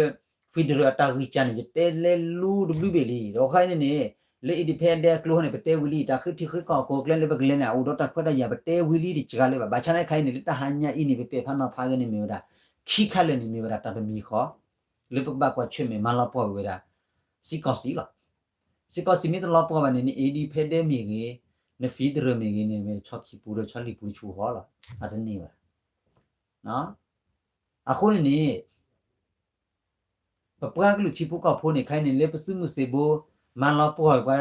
federal အတၢ်ဂံၢ်စၢ်န့ၣ် ယတဲလဲၤလူတဘျုးဘ့ၣ်လံ. ဒီးခဲအံၤန့ၣ်န့ၣ် လၢ independent အကျိန့ၣ် ပတဲဝံၤလံ တၢ်ဃ့ထံဃ့ကီၢ်အကိးကျဲလၢပကလဲၤန့ၣ် အိၣ်ဒီးတၢ်ခွဲးတၢ်ယာ် ပတဲဝံၤလံတစှၤလၢၤဘၣ်. ဘၣ်ဆၣ်သနာ်က့န့ၣ် လၢတၢ်ဟါညါအံၤန့ၣ် ပပဲာ်ဖးနီၤဖးဂ့ၤန့ၣ်မ့ၢ်ဝဲဒၣ် ခံခါလၢာ်န့ၣ် မ့ၢ်ဝဲဒၣ်တၢ်တမံၤဃီ လၢပကဘၣ်ကွၢ်ဆၢၣ်မဲာ်မၤလီၤပှီၢ်ဝဲဒၣ် စံကီၢ်စံလီၤ. စံကီၢ်စံမ့ၢ်တလီၤပှီၢ်ဘၣ်န့ၣ် န independent မ့ၢ်ဂ့ၤ, န federal မ့ၢ်ဂ့ၤန့ၣ် မ့ၢ်ဆီခံပူၤဒီးဆီလံၤပူၤတဆူဃီလီၤ. အတန့ၢ်ဘၣ်. အဃိန့ၣ်န့ၣ် ပပှၤကလုာ်ထံဖိကီၢ်ဖိန့ၣ် ခဲအံၤန့ၣ် လၢပသုးမုၢ်သံၣ်ဘိ မၤလီၤပှီၢ်ပှၤ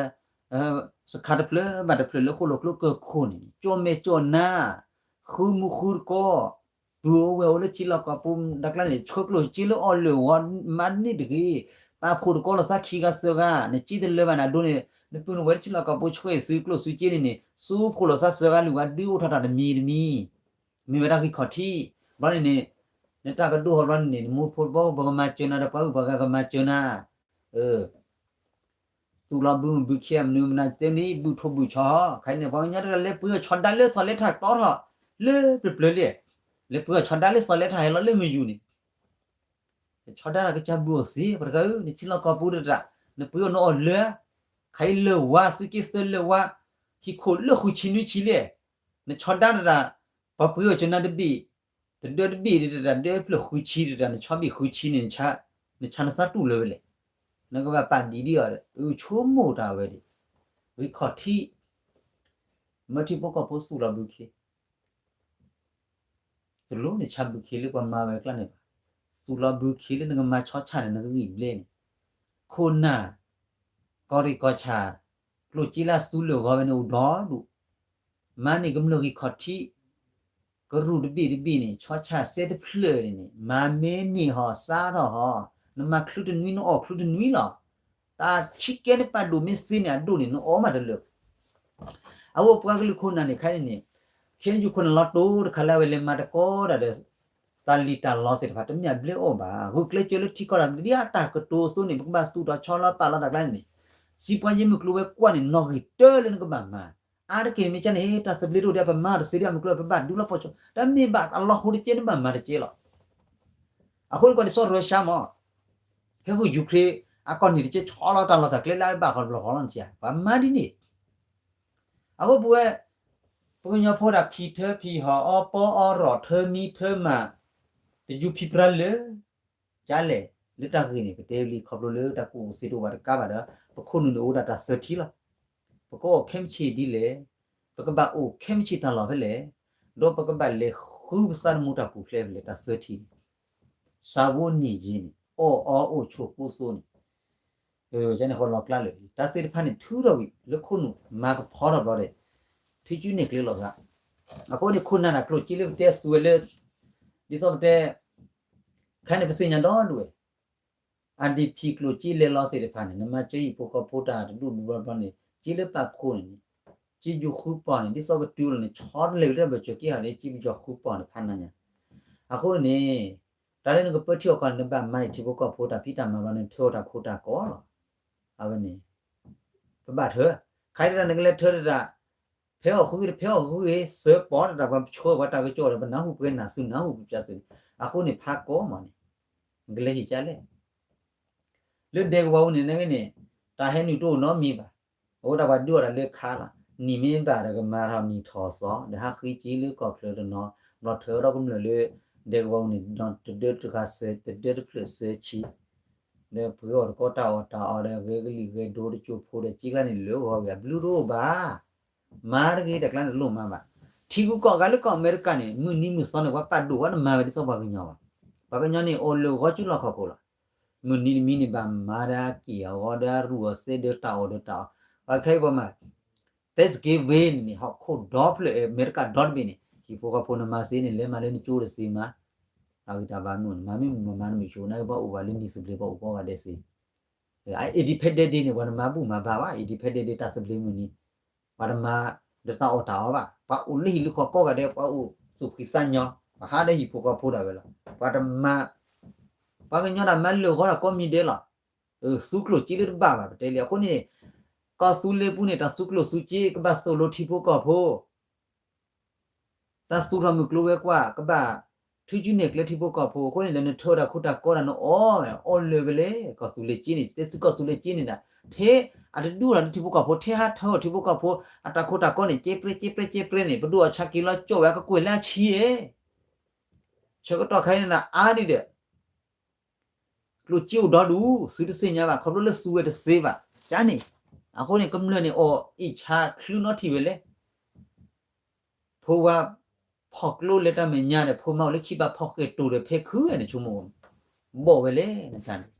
စခါတဖျၢၣ်ဘၣ်တဖျၢၣ်လၢဃိၣ်လိာ်ကျိကၢၢ်ခိၣ်န့ၣ် ကၠီၣ်မဲာ်ကၠီၣ်နါ ဃုမူဃုတကီၢ် ပုၢ်အိၣ်ဝဲၢ်အိၣ်လၢထံလီၢ်ကီၢ်ပူၤ တၢ်ကျါန့ၣ် ဆှၢကျိၣ်စ့လၢအီၣ်လၢာ်ဂီၤ မၤန့ၢ်တဂ့ၤ, ပာ်ဖှိၣ်တကီၢ်လီၤသးခံဂၤသၢဂၤ, နစ့တလၢာ်ဘၣ်န့ၣ် အဒိန့ၣ် နပုၢ်နဝဲၢ်လၢထံလီၢ်ကီၢ်ပူၤဆှၢအံၤသုကျိၣ်သုစ့န့ၣ်န့ၣ် ဆှၢဖှိၣ်လီၤသးသၢဂၤလွံၢ်ဂၤ ဒုးအိၣ်ထီၣ်တၢ်တမံၤတမံၤ, မ့ၢ်ဝဲဒၣ်ဂံၢ်ခီၣ်ထံး, ဘျီန့ၣ်န့ၣ် နတၢ်ကဒိၣ်ဟီဘျီန့ၣ်န့ၣ် နမိၢ်ဖိတဘီ ပကမၤစၢၤနၤဒီး ပှၤဂုၤပှၤဂၤကမၤစၢၤနၤ သူၣ်လီၤဘုမုၢ်ဘုခ့မနုၤမနုၤတဲန့ၣ် ဘုၣ်ထိၣ်ဘုၣ်ဆီဟီ ခဲအံၤန့ၣ် ပှၤကညီတဂၤလဲၤပှ့ၤအီၣ်ဆီဒါလၢစီၤလဲထၣ်တီထီၣ် လၢပျၢၤပျၢၤလံ, လဲၤပှ့ၤအီၣ်ဆီဒါလၢစီၤလဲထၣ်ဟဲလီၤလၢမုၢ်ယူၤန့ၣ်, ဆီဒါတၢ်ကစၢ်ဘုၣ်အီၤသ့ ပှၤတဂၤဧၢ နထံလီၢ်ကီၢ်ပူၤတတၢ် နပှ့ၤအီၣ်နအီၣ်လၢ ခဲအံၤလၢာ်ဝါ သုးက့သၢလၢာ်ဝါ ဟံၣ်ခိၣ်လၢဃုဆံနွံဆံလံ, နဆီဒါတတၢ် ပှၤပှ့ၤအီၣ်ကၠီနၤတဘ့ၣ်, တဒၢတဘ့ၣ်တတၢ် ဒၢဖျၢၣ်ဃုဆံတတၢ် နဆီဘ့ၣ်ဃုဆံန့ၣ် နဆါနသးတူၢ်လၢၤဝဲလဲၣ်, နကဘၣ်ပာ်ဒံးဒံးအီၤဒီး အုဆိကမိၣ်တၢ်ဝဲဒၣ်, ဂံၢ်ခီၣ်ထံး, မၢထံဖိကီၢ်ဖိသူၣ်လီၤဘုခ့ တလိၣ်န့ၣ်ဆါဘုခ့လၢပှၤမၤဝဲအကျါန့ၣ်ဘၣ်, သူၣ်လီၤဘုခ့လၢနကမၤဆီဆၣ်န့ၣ် နကဂံၢ်ဘျဲန့ၣ်, ခိၣ်နၢ်, ကီၢ်ရ့ၣ်ကီၢ်ဆၣ်, ကျိၣ်စ့လၢအသူလၢာ်ဂီၤဝဲန့ၣ်အိၣ်ဒီဒူၣ်, မၤန့ၢ်ကမျၢၢ်ဂံၢ်ခီၣ်ထံး, ကရူၢ်တဘ့ၣ်တဘ့ၣ်န့ၣ် ဆီဆၣ်စဲတဖျၢၣ်န့ၣ်န့ၣ် မၤမ့ၢ်န့ၢ်ဟီၣ်စါထီၣ်ဟီၣ်, နမၤချုးတနွံနအီၣ်ချုးတနွံလီၤ. တၢ်ခံကဲနပာ်ဒိၣ်မ့ၢ်သ့န့ၣ် အဒိၣ်န့ၣ် နအီၣ်မးတလၢာ် အဝဲပှၤကလုာ်ခိၣ်နၢ်န့ၣ် ခဲအံၤန့ၣ်န့ၣ်, ခဲအံၤယခိၣ်နၢ်လီၤတိၤတခါလၢအဝဲလဲၤမၤတကီတၢ်ဒီး တၢ်လံၣ်တၢ်လီသ့ၣ်တဖၣ် တမ့ၢ်အဘျဲအိၣ်ဘၣ်. ဂုာ်ကျဲးစၢးလၢထံကီၢ်တၢ်ဒ်အတၢ်ကတိၤအသိးန့ၣ် ပကဘၣ်သူၣ်ထီၣ်ဆီလီၤပာ်လီၤတၢ်ကျါန့ၣ်န့ၣ်, စံးပှၤယ့ၢ်မုၢ်ကျိၤဝဲၤကွာ်န့ၣ် နီၣ်ဂံၢ်တၢလၢနကဘၣ်မၤ, အါတက့ၢ်န့ၣ်မ့ၢ်ကန့ၣ် တၢ်သဘျ့တအိၣ်ဒီး ပမၤတသ့ဒံးအမုၢ်ကျိၤ ပဘၣ်ဒုးလီၤပှီၢ်ဆိ, တမ့ၢ်ဘၣ်အလီၢ်ဟိတကဲနဘၣ်မၤတကဲလီၤ. အဃိန့ၣ်ကွၢ်ဒ်သိးရၢရှါမး ဟဲဂုာ်ယူၤခရ့ၣ် အကီၢ်န့ၣ်တကဲ ဆီလီၤတၢ်လီၢ်တၢ်ကျဲလၢအဘၣ်ဃီတဘျီဃီလီၤန့ၣ် ပှၤမၤဒ်န့ၣ်, အဃိပဝဲ ပကညီဖိဒၣ်ဖံးထၢဖံးဟီၣ်အီပီအီရီၣ်ထၢမံထၢမၤ တယူၤဖံးပြါလၢာ် ကလဲၣ်, လၢတၢ်ဂ့ၢ်န့ၣ် ပတဲလံခီဖျိလၢတၢ်ကူၣ်အိၣ်စ့တအိၣ်ဘၣ်တကးဘၣ်ဒီး ပခိၣ်နူာ်န့ၣ်အိၣ်ဒၣ်တၢ်သၢထံလီၤ. ပကအိၣ်ခဲမုၢ်ဆ့ၣ်ဒ်လဲၣ်, ပကဘၣ်အိၣ်ခဲမုၢ်ဆ့ၣ်တၢ်လီၢ်ဖဲလဲၣ်, ဒီးပကဘၣ်လဲၤဃုပသးသမူတၢ်ပူၤဖျဲးဖဲလဲၣ် တၢ်သၢထံန့ၣ် စးဝိနံၣ်ယ့န့ၣ် အီၣ်အီအိၣ်ဆိးကိးသိန့ၣ်, န့ၣ်ဃီလီၤကျါလၢာ် တၢ်သ့ၣ်တဖၣ်န့ၣ်ထုးထီၣ်ဝံၤ လၢခိၣ်နူာ်မၤကဖီထီၣ်ဘျီဒီး ထုးစုန့ၢ်ကျဲလီၤသး, အဃိန့ၣ်ခိၣ်နၢ်တၢ်ကျိၣ်စ့လၢပတဲအသူဝဲလၢ ဒ်သိးပတဲ ခဲန့ၣ်ပသ့ၣ်ညါဒီဒူၣ်ဝဲ အဒံးဖံးကျိၣ်စ့လဲၤလီၤသ့ၣ်တဖၣ်န့ၣ် နမၤစၢၤဟံၣ်ဖိဃီဖိတၢ်တဒူၣ်ဒူၣ်ဘျီဘျီန့ၣ် စ့လၢပာ်ဖှိၣ်န့ၣ်န့ၣ် စ့ယိၤဃုပီၢ်န့ၣ် ဒ်သိးကတုၤလီၤန့ၣ် ဆီတလဲၤကတၢၢ်ဘၣ်စၢၤက့ၤဟီၣ်ဒီး စ့ပယီၤဃုပီၢ်န့ၣ်ဖးနၤညါ, အဃိန့ၣ် တၢ်လၢနကပၢထံအီၣ်ကီၢ်န့ၣ် နဘၣ်မၤအံၤထံဖိကီၢ်ဖိတၢ်ဖံးတၢ်မၤဘျီန့ၣ် နထၢအီၣ်တၢ်ခိတၢ်ကီလီၤ. အဝဲန့ၣ် ပဘၣ်ထၢ, ခါအံၤတဒၣ်နကလဲၤထၢတဒၣ် ဖဲအီၣ်ဃုဂ့ၤတဖဲအီၣ်ဃုဂ့ၤ စၢပီတဒၣ်ပှၤဆှၢပှၤတၢ်ကစီၣ်ဒီး ပနၢ်ဟူပှဲၤနၢ်သုနၢ်ဟူပပျၢ်သုန့ၣ် အဃိန့ၣ်ဖးကီမးန့ၣ် နကလဲၤဟ့ၣ်ကလဲၣ် လၢဒဲကဝီၤပူၤန့ၣ် နကန့ၣ် တၢ်ဟဲနုာ်တအိၣ်နီတမံၤဘၣ်. အဃိတၢ်ပှၤဒုးအီၣ်တၢ်လၢခါလီၤ. နံၣ်မ့ၢ်ဘၣ်ဒီးကမၤထီၣ်မံၤထီၣ်သီ ဒီးဟးဃ့က့ၤလၢကီၢ်ချၢတနီၤ ဘျီထၢထီၣ်ကမျၢၢ်လၢ ဒဲကဝီၤပူၤန့ၣ် တဒၢတဂၤစၢၤ တဒၢတဖျၢၣ်စၢၤဆံး ဒီးပှ့ၤအီၣ်တကီတၢ်အီၣ်တၢ်အီဒီး ဂဲၤကလံၣ်ဂဲၤဒိတကၠိဖိဒီး စ့ကျါန့ၣ်လၢာ်ဂီၤဝံၤ အဘျုးတအိၣ်ဘၣ်. မၤတဂ့ၤ တၢ်ကျါန့ၣ်တလိၣ်မၤဘၣ်. ထံဂုၤကီၢ်ဂၤလၢကီၢ်အမဲရကၤန့ၣ် မုၢ်နံၤမုၢ်သီန့ၣ် ပှၤပာ်ဒိၣ်ဝဲနမၤဝဲဒ်သိးပှၤကညီဘၣ်. ပှၤကညီန့ၣ်အိၣ်လၢာ်ဂီၤကၠူလီၢ်ခီၣ်ခိၣ်လီၤ. မုၢ်နံၤတမံၤန့ၣ် ဘၣ်မၤဒီးက့ၢ်အဂီၤဒီးအရူၢ်အစဲဒီးတၢ်အီၣ်ဒီးတၢ်အီ ပှၤခဲအံၤပှၤမၤ Thanksgiving န့ၣ် ဟီၣ်ခိၣ်ဒီဖျၢၣ် အမဲရကၤဒီတဘ့ၣ်န့ၣ် ဟံၣ်ဖိဃီဖိနမၤသ့န့ၣ် လဲၤမၤလၢနကၠိဒီးသ့မၤ အဂံၢ်တၢ်ဘါမနုၤန့ၣ် မၤမ့ၢ်မၤမၤနမ့ၢ်ဆိ နာ်က့ဘၣ်အိၣ်ဘၣ်လၢနံၣ်သဘျ့ဘၣ်အိၣ်ကီးဂၤဒဲးသ့ Independence Day န့ၣ် ပှၤနမၤဘူၣ်မၤဘါဘၣ် Independence Day တၢ်သဘျ့မုၢ်နံၤ ပှၤတမၤဒီးတၢ်အီၣ်တၢ်အီဘၣ် ပှၤအိၣ်လၢဟံၣ်လၢဃီကိးဂၤဒဲး ပှၤအိၣ်သူၣ်ဖှံသးညီ ပှၤဟးဒီးဟံၣ်ဖိဃီဖိဒၣ်ဝဲလီၤ ပှၤတမၤ ပှၤကညီတၢ်မၤလၢာ်ဂီၤတၢ်ကိးမံၤဒဲးလီၤ သူကျိၣ်စ့လၢတဘၣ်ဘၣ် ပတဲလံ အဃိန့ၣ် ကီၢ်သူလ့ၤပူၤန့ၣ် တၢ်သူကျိၣ်သူစ့ ကဘၣ်သိၣ်လိထံဖိကီၢ်ဖိ တၢ်သူၣ်ထီၣ်မုၢ်ကျိၤဝဲၤကွာ် ကဘၣ်ထ ထုးစုနဲၣ်ကျဲထံဖိကီၢ်ဖိအဃိန့ၣ်ဒီး နထၢတၢ်ခိတၢ်ကီတၢ်နအီၣ် အီၣ်လၢာ်ဝဲလဲၣ် ကီၢ်သူလ့ၤက့န့ၣ် တဲဆူကီၢ်သူလ့ၤက့န့ၣ်ဒၣ် ထဲအတဒူၣ်ထီၣ်လၢထံဖိကီၢ်ဖိ ထဲဟးထၢအီၤထံဖိကီၢ်ဖိ အတၢ်ခိတၢ်ကီန့ၣ် ကဲပြဲကဲပြဲကဲပြဲန့ၣ် ပဒိၣ်အဆါက့ၤလီၤကၠီၣ်ဝဲအကကွဲၢ်လၢအဆံဧဲ ဆၢကတီၢ်ခါအံၤန့ၣ်ဒၣ်အါဒံးဒီး ကျိၣ်စ့အိၣ်ဒီဒူၣ် သုတသ့ၣ်ညါဘၣ် ခီဖျိလၢသူဝဲတသ့ဘၣ် ကန့ၣ် အဃိန့ၣ် ကမျၢၢ်န့ၣ် အီၣ်အ့ၣ်ဆါချုးနီထံၣ်ဝဲလဲၣ် ဖိဝါ ဖီၣ်ကျိလၢတၢ်မဲာ်ညါဒီး ဖိမါအိၣ်လၢခံဘၣ်ဖီၣ်ဃဲၢ်တိၤဒီး ဖဲခုန့ၣ်ဆိကမိၣ် ဘီၣ်ဝဲလဲၣ် နတၢ်န့ၣ်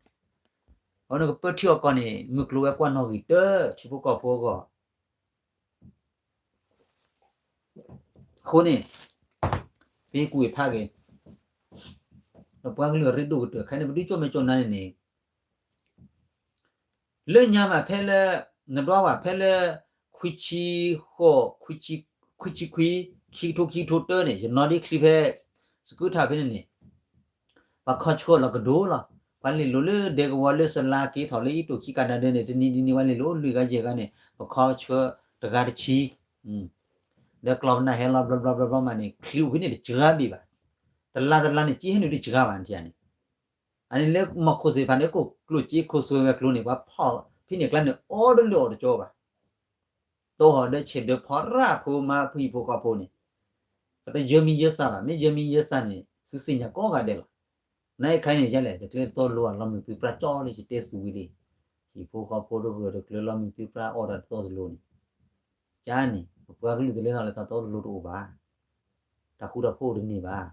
အဝဲန့ၣ်ကပၢထံအီၣ်ကီၢ်န့ၣ် မုၢ်ကျိၤဝဲၤကွာ်နီၣ်ဂံၢ်တၢ ထံဖိကီၢ်ဖိအဂီၢ် အဃိန့ၣ် ပကွၢ်ဖးက့ၤ ဒီးပှၤကလုာ်အရ့ဒိၣ်ကတၢၢ် ခဲအံၤန့ၣ် ပဒုးကၠိမဲာ်ကၠိနါန့ၣ်န့ၣ် လၢညါမးဖဲလၢ နဒွးဝဲဖဲလၢ ခွံဆံဃိး ခွံဆံခွံ ခံကထိခံကထိတၢန့ၣ် ယနီၣ်ဒ့ချံဖဲ စကုထၣ်ဖဲန့ၣ်န့ၣ် ပှၤခီဆှၢလီၤကဒိလီၤ. ပှၤလဲၤလိာ်လၢဒဲကဝီၤလၢစလါက့ၤထီၣ်လၢအံၤတိၢ်ခံကၤဒၣ်ဒဲန့ၣ် တနံၤဒ်န့ၣ် ပှၤလဲၤလိာ်လွံၢ်ဂၤယဲၢ်ဂၤန့ၣ် ပခီဆှၢတဂၤတဆံ ဒီးကျီၢ်ပနၢ်ဟဲလီၤဘျီဘျီဘျီဘျီမးန့ၣ် ချံအိၣ်ဖဲန့ၣ်တစှၤဘၣ်ဘၣ်. တလါတလါန့ၣ် က့ဟဲနုာ်တစှၤဘၣ်န့ၣ်န့ၣ် အန့ၣ်လၢမီၢ်ခိၣ်သ့ၣ်တဖၣ်န့ၣ် ကအိၣ်ကျိၣ်စ့ခိၣ်ဆွဲဝဲကျိန့ၣ် ပှၤဖီၣ်ဖဲန့ၣ်ကျါန့ၣ် အီၣ်တလၢအီၣ်တကၠီဘၣ် တိၢ်ဟီၣ်ဒၢဆဲးဒၢဖီရၣ်ဖိမါဖုဟံၣ်ဖိဃီဖိန့ၣ် ပတယၢမံယၢစၢ်ဘၣ်. မ့ၢ်ယၢမံယၢစၢ်န့ၣ် သုသ့ၣ်ညါကိးဂၤဒဲးလီၤ. နအံၤခဲအံၤန့ၣ် ယလဲၣ် တကျဲတသီလိၤ လီၤမုၢ်သုပြၢ်ကၠီလၢယတဲသုဝံၤလံ. ဟံၣ်ဖိဃီဖိတဂၢၢ်တကျၢၤ လီၤမုၢ်သုပြၢ်အီၣ်တၢ်တသီတလိၤန့ၣ် ကန့ၣ် ပပှၤကလုာ်တလဲၤထီၣ်လၢတၢ်တသီတလိၤတအိၣ်ဘၣ်. တၢ်ဃူတၢ်ဖိးအိၣ်တန့ၢ်ဘၣ်.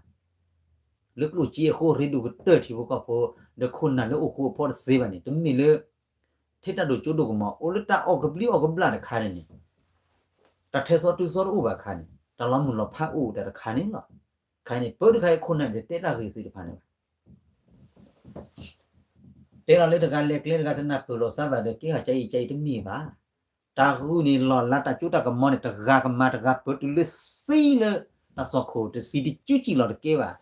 လၢကျိၣ်စ့အဃိ ရ့ဒိၣ်ကတၢၢ်ထံဖိကီၢ်ဖိ ဒီးခိၣ်နၢ်လၢအိၣ်ဃူအိၣ်ဖိးတသ့ဘၣ်န့ၣ် တမ့ၢ်လၢ ထဲတၢ်ဒိၣ်စိဒိၣ်ကမီၤ အိၣ်လၢတၢ်အီၣ်ကဘျံးအီၣ်ကဘျၣ်တခါန့ၣ်န့ၣ် တၢ်ထဲသိးတုၤသိးတအိၣ်ဘၣ်ခါန့ၣ် တၢ်လီၤမုၢ်လီၤဖးအိၣ်တၢ်တခါန့ၣ်လီၤ. ခဲအံၤန့ၣ် ပၢတခါအံၤခိၣ်နၢ်န့ၣ် တတဲတၢ်ဂ့ၢ်သ့ၣ်တဖၣ်န့ၣ်ဘၣ် တဲလီၤလၢတဂၤလဲၤကျဲတဂၤတနၢ်ပၢၢ်လိာ်သးဘၣ်ဒီး ကဲဟီၣ်ကၠါအံၤကၠါအံၤတမ့ၢ်ဘၣ်. တၢ်ဂုာ်န့ၣ် လီၢ်လၤတၢ်ကၠိတၢ်ကမီၤန့ၣ် တဂၤကမၤတဂၤပၢတုၤလၢသံလၢ တၢ်သွၣ်ခိၣ်တဆံတကၠူကၠံၣ်လီၤတကဲဘၣ်.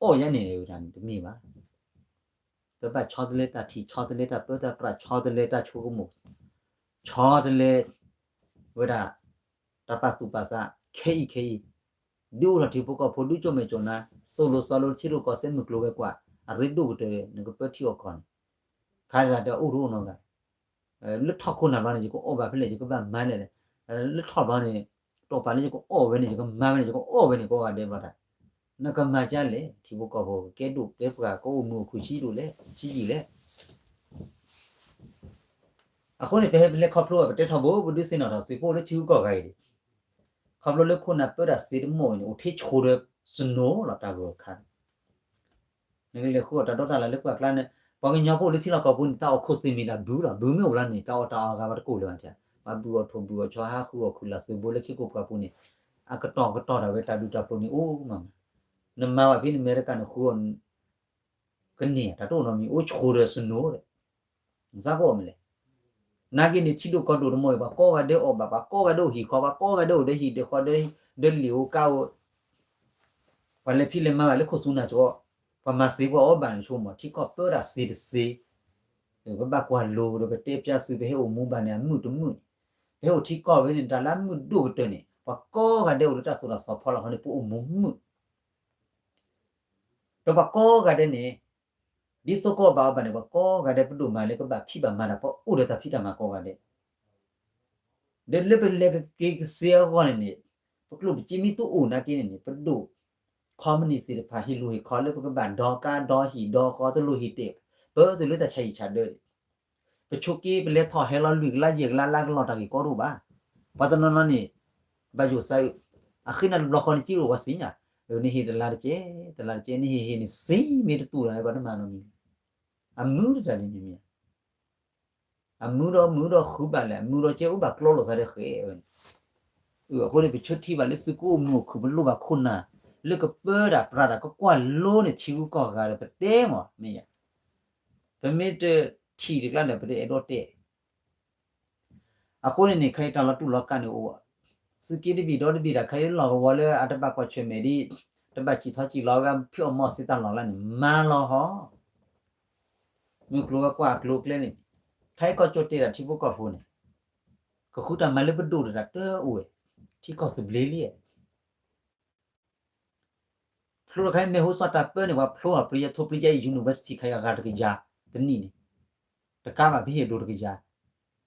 အီၣ်ယါန့ၣ်တမ့ၢ်ဘၣ်. ပဘၣ်ဆီတလဲတၢ်ထံၣ် ဆီတလဲတၢ်ပၢတၢ်ပြး ဆီတလဲတၢ်ဆိကမိၣ် ဆီတလဲ ဝဲဒၣ် တၢ်ပာ်သူၣ်ပာ်သး ခဲအံၤခဲအံၤ ဒုးအိၣ်ထီၣ်ထံဖိကီၢ်ဖိ ဒုးကၠိမဲာ်ကၠိနါ သိၣ်လိသီလိ ထံရူၢ်ကီၢ်သဲး မုၢ်ကျိၤဝဲၤကွာ် အရ့ဒိၣ်ကတၢၢ် နကပၢထံအီၣ်ကီၢ်န့ၣ် ခါဒၣ်တအိၣ်တအိၣ်နီတဂၤ လၢထီၣ်ခိၣ်နၢ်ဘျီန့ၣ် ယကအီၣ်ဘၣ်ဖဲလဲၣ် ယကဘၣ်မၤလဲၣ်လဲၣ်, လၢထီၣ်ဘျီန့ၣ် တိာ်ပာ်လၢယကအီၣ်ဝဲန့ၣ် ယကမၤဝဲန့ၣ် ယကအီၣ်ဝဲန့ၣ် ကိးဂၤဒဲးဘျီတၢ် နကမၤကၢ်လဲၣ် ထံဖိကီၢ်ဖိ ကကဲဒိၣ်ကဲပှၢ် ကအိၣ်မုာ်အိၣ်ခုၣ်ဆံးဒိၣ်လဲၣ် ဆံးယံာ်လဲၣ်. အဃိန့ၣ် ပဟဲပလဲၤခီဖျိဘၣ် ပတဲထီဘိ ပဒုးသ့ၣ်နီၣ်ထီၣ်သုးဖိလၢထံဂုၤကီၢ်ဂၤအံၤန့ၣ် ခီဖျိလၢခိၣ်နၢ်ပၢတၢ်သ့တမီၢ်အံၤန့ၣ် အိၣ်ထဲဆိးဒီး snow လီၤ တၢ်ဂိၢ်အခါန့ၣ် နကလဲၤဃုအီၣ်တၢ်ဒီတၢ်လၢ်လၢပှၢ်ကျါန့ၣ် ပှၤကညီဖိလၢထံလီၢ်ကီၢ်ပူၤန့ၣ် တၢ်အီၣ်ခိၣ်သ့ၣ်မံၤဒၣ်ဘုလီၤ. ဘုမ့ၢ်အိၣ်လီၤန့ၣ် တၢ်အီၣ်တၢ်အီဂၤဝဲတကိၢ်လၢၤဘၣ်န့ၣ် ပှၤဘုးအီၣ်ထိၣ်ဘုးအီၣ်ဆီ ဟးဃုအီၣ်ခုၣ်လၢ်သုးဘိလၢခံကိၣ်ပှၢ်ပူၤန့ၣ် အကတီၢ်ကတီၢ်ဒၣ်ဝဲတၢ်ဘျုးတၢ်ဖှိၣ်န့ၣ်အိၣ်မးမး နမၤဝဲဖဲန့ၣ် အမဲရကၤန့ၣ်ဃုအီၣ် ကန့ၢ်တၢ်တအိၣ်နီတမံၤ အိၣ်ဆိးဒီး snow ဒီး နသးကအီၣ်မနုၤလဲၣ်. နာ်က့န့ၣ် ထံဒိၣ်ကီၢ်ဒိၣ်တမီၢ်အံၤ ပှၤကိးဂၤဒဲးအီၣ်ဘၣ် ပှၤကိးဂၤဒဲးအိၣ်ဟံၣ်ဃီ ပှၤကိးဂၤဒဲးအိၣ်ဒီးဟံၣ်ဒီးဃီ ဒီးလံာ်ဧိၤကါဧိၤ ပှၤလဲၤဖံးလဲၤမၤဘၣ်လၢခိၣ်သူနၢ်ကီး ပှၤမၤသ့ပှၤအီၣ်ဘၣ်န့ၣ် ဆိကမိၣ် ထံကီၢ်ပၢတၢ်သ့တသ့ ပဘၣ်ကွၢ်လိဒီးပတဲပျါသုး ပဟဲအိၣ်မူဘၣ်န့ၣ် အမုာ်တမုာ်န့ၣ် ပဟဲအိၣ်ထံကီၢ်ဖဲန့ၣ် တၢ်လၢအမုာ်ဒိၣ်ကတၢၢ်န့ၣ် ပှၤကိးဂၤဒဲးအိၣ်လၢတၢ်သိၣ်တၢ်သီဖီလာ်ဃီန့ၣ် ပအိၣ်မူမုာ် ဒီးပှၤကိးဂၤဒဲးန့ၣ် ဒ်သိးကအီၣ်ဘၣ်အီၤဘၣ်န့ၣ် ပှၤကိးဂၤဒဲးပဒိၣ်မးလၢကဘၣ်ဖံးဘၣ်မၤတၢ် ပအိၣ်ဒီးတၢ်ဖံးတၢ်မၤကိးဂၤဒဲး ဒီးလၢပလဲၤကက့ၤကသ့အဂီၢ်န့ၣ်န့ၣ် ပကျိၣ်ပစ့မ့ၢ်တအိၣ်နာ်က့န့ၣ်န့ၣ် ပဒိၣ် company သ့ၣ်တဖၣ် ဟ့ၣ်လိာ်ဟ့ၣ်ခီလၢပကဘၣ်ဒီကါဒီဟံၣ်ဒီဃီတလိၣ်ဟံၣ်တဲာ် ပတုၤလၢတၢ်ဆါဟံၣ်ဆါဒၢန့ၣ် ပဆိးက့ပလဲၤထီၣ်ဟဲလီၤလွံၢ်ကလးယဲၢ်ကလးလၢကလီၢ်တၢ်ဂ့ၢ်ကီတအိၣ်ဘၣ်. ပှၤတနီၤနီၤန့ၣ် ဘၣ်ယိၣ်သးအုး အဃ့နၤတဘျီဃီန့ၣ် ကံၣ်အိၣ်ဝဲသ့ၣ်ညါ နဟ့ၣ်တလါတကဲ တလါတကဲ နဟ့ၣ်ဟ့ၣ်န့ၣ် သ့မ့ၢ်တတူၢ်လၢၤ ပှၤတမၤနီတမံၤ အမုာ်တတၢ်ဒ်န့ၣ်မ့ၢ် အမုာ်ဒီးမုာ်ဒီးဃုဘၣ်လဲၣ် အမုာ်ဒီးကဲအိၣ်ဘၣ်ကျီလိာ်သးဒီးဃဲဝဲန့ၣ် အဃိန့ၣ် ပဆၢထံၣ်ဘၣ်လၢသုကအိၣ်မုာ်အိၣ်ခုၣ် ပလိၣ်ဘၣ်ခိၣ်နၢ် လၢကပၢတၢ်ပြးတၢ်ကကွၢ်လိန့ၣ် ထံဂုၤကီၢ်ဂၤဒီးပတဲမ့ၢ် မ့ၢ်ယါ ပမ့ၢ်တထံၣ်တကျါန့ၣ် ပတအဲၣ်ဒိးတဲ အဃိန့ၣ်န့ၣ် ခဲအံၤတၢ်လီၤတူၢ်လီၤကာ်န့ၣ်အိၣ် သုးက့တဘ့ၣ်ဒီတဘ့ၣ်ဒၣ် ခဲအံၤလီၢ်ကဝီၤလၢအတဘၣ်ကွၢ်ဆၢၣ်မဲာ်ဒ် တဘၣ်စံၣ်ထီၣ်စံၣ်လီၤဝဲ ဖံးအီၣ်မီၢ်စ့တၢ်လီၢ်လၢန့ၣ် မၤလီၤဟီ မုၢ်ကျိၤဝဲၤကွာ်အကျိၤအကျဲန့ၣ် ခဲအံၤကီၢ်ကၠိတဲဒၣ်ထံဖိကီၢ်ဖိန့ၣ် ကဃုတၢ်မၤလၢပဒိၣ်တဒၣ်တအိၣ်ဝဲ ထံကီၢ်သဘျ့လံဧါ ကျိတခါအံၤ မ့ၢ်ဟိစးတၢ်ပၢန့ၣ် ပှၤဖျိအီၤ ပရိယါထိ ပရိယါအံၤ university ခါအံၤအဂၤတကယၤတနံၣ်န့ၣ်, တကးဘၣ် ပဟ့ၣ်ဒိၣ်တကယၤ,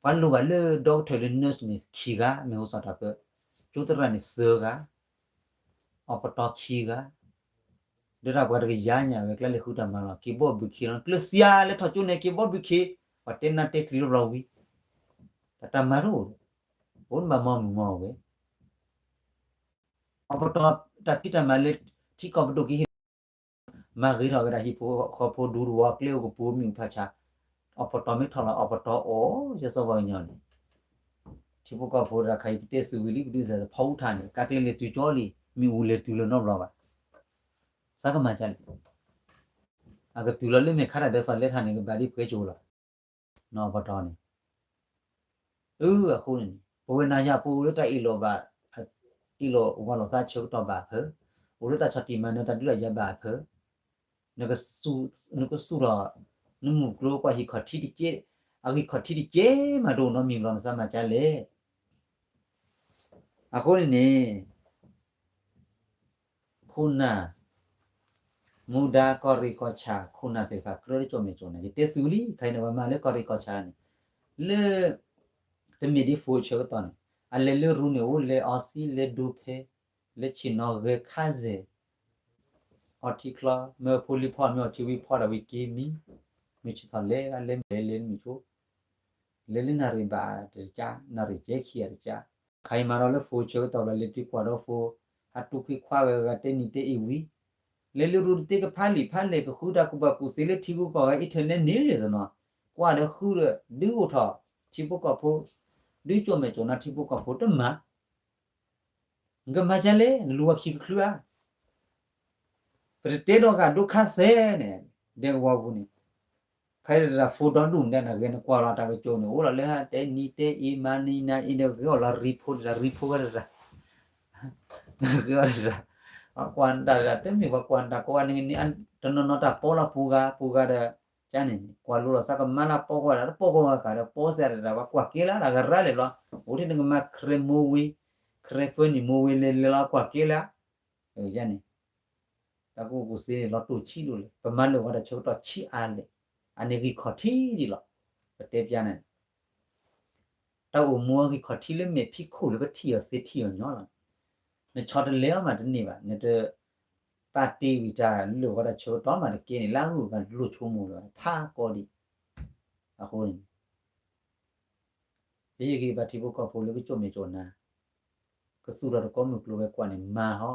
ပှၤလိၣ်ဘၣ်လၢ doctor လၢ nurse န့ၣ် ခံဂၤ မ့ၢ်ဟိစးတၢ်ပၢ, ကၠိသရၣ်န့ၣ် သၢဂၤ, အီပတီခံဂၤ, ဒီးတၢ်ပှၤတကယၤညါဝဲ ကျဲလဲၤဃုတၢ်မၤလီၤ က့ၤဘီဘုးခ့လီၤ, ကျၢးစံးအါလၢထီၣ်ကၠိန့ၣ် က့ၤဘီဘုးခ့, ပှၤတဲနၢ်တဲကျံၤလီၤဘျီဝံၤ, တၢ်မၤတအိၣ်, အိၣ်နဘၣ်မီမုာ်မီဝဲ အီပတီတၢ်ဖံးတၢ်မၤလၢ ထံကီၢ်ပဒိၣ်က့ၤဟ့ၣ်, မၤဂ့ၤထီၣ်ဝဲဒၣ်ဟံၣ်ဖိဃီဖိဒူတဝီ ကျဲအိၣ်ကပူၤမ့ၣ်အူဖးဆါ, အီပတီမ့ၢ်ထီၣ်လီၤ အီပတီအီၣ် ယဲစီပှၤကညီန့ၣ်, ထံဖိကီၢ်ဖိတၢ်ခါအံၤ ပတဲစူၤဝံၤလံ ပဒုးစဲးဖီအူထါန့ၣ် ကးကျဲလဲၤတုၤကၠီလံ မ့ၣ်အူလဲၤတုၤလၢၤနီတဘျီဘၣ်, သးကမၤကၢ်လဲၣ်, အကတုၤလီၤလၢမဲာ်ခါတၢ်ဒဲးစီၤလဲထါန့ၣ် ကဘၣ်ဒ်ပှဲၤကၠိလီၤ နီၢ်ပတီၢ်န့ၣ်, အဃိန့ၣ်န့ၣ် ပဝဲနၤယၤပအိၣ်လၢတၢ်အ့ၣ်လိာ်ဘၣ်, အ့ၣ်လိာ်ဝါလိာ်သးဆၢကတီၢ်ဘၣ်အဖၢ, အိၣ်လၢတၢ်ဆီၣ်တံၢ်မၤနၢၤတၢ်ဒုးတၢ်ယၤဘၣ်အဖၢ, နကစူၢ်ထီၣ်, နမုၢ်ကျိၤကွၢ်ဟံၣ်ခီၣ်ထံးတကဲ, အဂံၢ်ခီၣ်ထံးတကဲမးတအိၣ်နီတမံၤဘျီ နသးမၤကၢ်လဲၣ် အဃိန့ၣ်န့ၣ် ခိၣ်နၢ်, မူဒါကီၢ်ရ့ၣ်ကီၢ်ဆၣ် ခိၣ်နၢ်သ့ၣ်တဖၣ် ကြၢးတကၠိၣ်မဲာ်ကၠိၣ်နၢ် ယတဲစူၤလံ ခဲအံၤန့ၣ် ပှၤမၤလၢကီၢ်ရ့ၣ်ကီၢ်ဆၣ်န့ၣ်, လၢ တမ့ၢ်ဒ် phone ဆၢကတီၢ်န့ၣ်, အလဲၤလၢရူန့ၣ် အိၣ်လဲၤအီသံး လဲၤဒိဖဲ, လဲၤဆ့ၣ်နီၤဂဲၤခါစဲၣ်, အီထံချီ မ့ၢ်ဖိလံၤဖီမ့ၢ်အီထံဝံၤဖီဒၣ်ဝံၤက့ၤမံ, မုၢ်ဆ့ၣ်ထီၣ်လဲၤ လဲၤမုၢ်လဲၤလဲၤမုၢ်ဆိ လဲၤလၢနၣ်ရံၣ်ဘၣ်တကၢ် နၣ်ရံၣ်ကဲခံဂၤတကၢ်, ခါအံၤမၤဒီးလၢ phone ဆၢကတီၢ်ဘျီ လဲၤတုၤကွၢ်ဒီး phone, ဟးတူၢ်ခွံခွါဝဲဂၤတဲနံၤတဲအ့ၣ်ဝံၤ, လဲၤလၢရူတသ့ကဖးလံာ်ဖးလဲၢ် ကဃုတၢ်ကူၣ်ဘၣ်ကူၣ်သ့လၢထံဂုၤကီၢ်ဂၤ internet န့ၣ်လီၤနီၤ, ကွၢ်ဒီးဃုဒီး ဒုးအိၣ်ထီၣ် ထံဖိကီၢ်ဖိ, ဒုးကၠိၣ်မဲာ်ကၠိၣ်နၢ်ထံဖိကီၢ်ဖိတမၤ နကမၤကၢ်လဲၣ် နလူၤဝဲခံကချုဧါ, ပတတဲဒီးဂၤဒိခါစဲၣ်န့ၣ်, ဒဲကဝီၤပူၤန့ၣ်, ခဲအံၤတဒၣ် phone ဒီဒူၣ်န့ၣ် နဂဲၤနကွၢ်လီၤတၢ်ကစီၣ်န့ၣ် အိၣ်လီၤလၢဟါတဲနံၤတဲအ့ၣ်မၤနံၤနၤအ့ၣ်ဒီး ဂ့ၤအီၣ်လီၤ report တဒၣ် report ဝဲတဒၣ်, ဂ့ၤအီၣ်တဒၣ်, ပှၤကွၢ်နတၢ်တဒၣ် တမ့ၢ်ပှၤကွၢ်နတၢ်ကိးဂၤန့ၣ် တနီၤနီၤတၢ်ပီလီၤပူၤဂၤ ပူၤဂၤဒီး ကန့ၣ် ကွၢ်လိလီၤသးကမၤလၢပီကိးဂၤဒၣ် တပီကိးဂၤဃာ်ဒီး ပီစဲတဒၣ် ပှၤကွၢ်ကဲလၢ တၢ်ကရၢလဲၣ်လီၤ, အိၣ်ထဲနကမၤ ခရဲမိဝ့, ခရဲဖၢနံၣ်မိဝ့လဲၤလဲၤလီၤ ကွၢ်ကဲလၢ ယန့ၣ်, တၢ်ကူၣ်ဘၣ်ကူၣ်သ့န့ၣ် လီၤတိၢ်ဆံးဒိၣ်လဲၣ်, ပမၤလိာ်ဝဲတၢ်ဆၢကတီၢ်ဆံးအါလဲၣ်, အန့ၣ်ဂံၢ်ခီၣ်ထံးဒံးလီၤ, ပတဲပျါန့ၣ် တၢ်အိၣ်မူအဂံၢ်ခီၣ်ထံးလၢမဲာ်ဖံးခိၣ်လၢပထံၣ်အီၤသ့ထံၣ်အီၤညီလီၤ, နဆီတလဲအီၤမးတန့ၢ်ဘၣ်, နတပာ်တ့ၢ်ဝံၤတၢ်လၢာ်ဝဲတၢ်ဆၢကတီၢ်မးတကဲန့ၣ် လၢအဂုၤအဂၤတလိၣ်ဆိကမိၣ်လၢၤဘၣ် ဖးကီဒံး, အဃိန့ၣ် ပဟ့ၣ်ဂံၢ်ဘါထံဖိကီၢ်ဖိလၢကကၠိၣ်မဲာ်ကၠိၣ်နါ, ကသူၣ်ထီၣ်တကီမုၢ်ကျိၤဝဲၤကွာ်န့ၣ် မၤဟီ,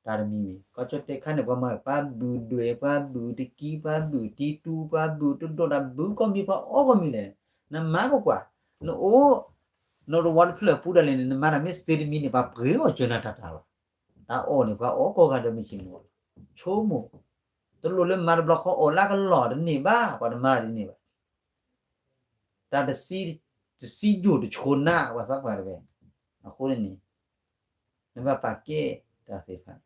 တၢ်တမံၤမံၤ ကီၢ်ကၠီၣ်တဲာ်ခါန့ၣ် ပှၤမၤပှၤဘုၣ်ဒွဲၣ် ပှၤဘုၣ်တကံ ပှၤဘုၣ်တံတူ ပှၤဘုၣ်တဒိၣ်တၢ်ဘုၣ်ကီၢ်မံၤ ပှၤအီၣ်ကီၢ်မံၤလဲၣ်, နမၤကကွၢ်, နအိၣ်, နတဝီတဖျၢၣ်ပူၤဒၣ်လဲာ်န့ၣ် နမၤတၢ်မ့ၢ်သ့တမံၤန့ၣ် ပှၤပှ့ၤအီၣ်ကၢနၤတၢ်တၢ်လီၤ, တၢ်အီၣ်န့ၣ် ပှၤအီၣ်ကိးဂၤဒီးမုၢ်ဆ့ၣ်မုၢ်ဂီၤလီၤ, ဆိကမိၣ် တလိၣ်လၢမၤတဘျီဃီအီၣ်လၢကလီၢ်တန့ၢ်ဘၣ် ပှၤတမၤတန့ၢ်ဘၣ်, တၢ်တစံးယိာ်တဆိးနါ ပှၤသးပှၢ်တဝဲ, အဃိန့ၣ်န့ၣ် နဘၣ်ပာ်ကဲတၢ်သ့ၣ်တဖၣ်,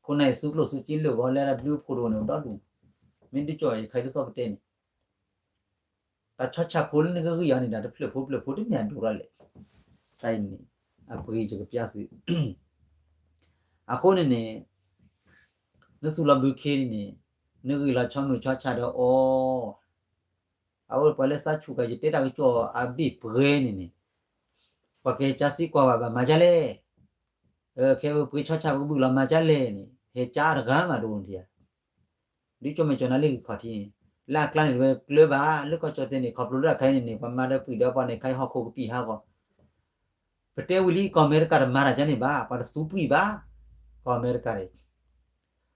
ခိၣ်နၢ်အံၤသူကျိၣ်သူစ့လၢာ်ဂီၤလၢတၢ်ဘျုးဖိတအိၣ်န့ၣ် ဒီဒူၣ်, မ့ၢ်ဒ်ကၠီၣ်ယခါဒ်သိးပတဲန့ၣ် တၢ်ဆီဆၣ်ဖိလၢနကဂံၢ်အီၤန့ၣ် တၢ်တဖျၢၣ်ဖိဖျၢၣ်ဖိတမ့ၢ်အဒိၣ်ထီၣ်လဲၣ်, တၢ်အံၤန့ၣ် အပှ့ၤယကပျၢ်သု, အဃိန့ၣ်န့ၣ် နသူၣ်လီၤဘုခ့န့ၣ်န့ၣ် နဂံၢ်လီၤဆီမုၢ်ဆီဆၣ်ဒီးအီၤ, အဝဲပှၤလၢသးဆူၣ်ကၤယတဲတၢ်ကစီၣ်အဘ့ၣ်ပှဲၤန့ၣ်န့ၣ် ပှၤကဟဲကၢစ့ကွၢ်ဘၣ်ဘၣ်မၤကၢ်လဲၣ်, ခဲပပှ့ၤဆီဆၣ်ပကဘုၣ်လီၤမၤကၢ်လဲၣ်န့ၣ် ဟဲကၢတဂၤမးတအိၣ်န့ၣ်ဧါ ဒ်ကၠီၣ်မဲာ်ကၠီၣ်နါလၢဂံၢ်ခီၣ်ထံးန့ၣ် လၢအကျါန့ၣ်တဝဲကျၢၤဘၣ် လၢကီၢ်ကၠီၣ်တဲာ်န့ၣ် ခီဖျိလၢတၢ်ခါအံၤန့ၣ်န့ၣ် ပှၤမၤဒီးပှံၢ်ဒီးပှၤန့ၣ် ခါအံၤဟီၣ်ခိၣ်ကပံာ်ဟးဂီၤ, ပတဲဝံၤလံ ကီၢ်အမဲရကၤတမၤတၢ်ကၢန့ၣ်ဘၣ် ပှၤတသူပှံၢ်ဘၣ်, ကီၢ်အမဲရကၤန့ၣ်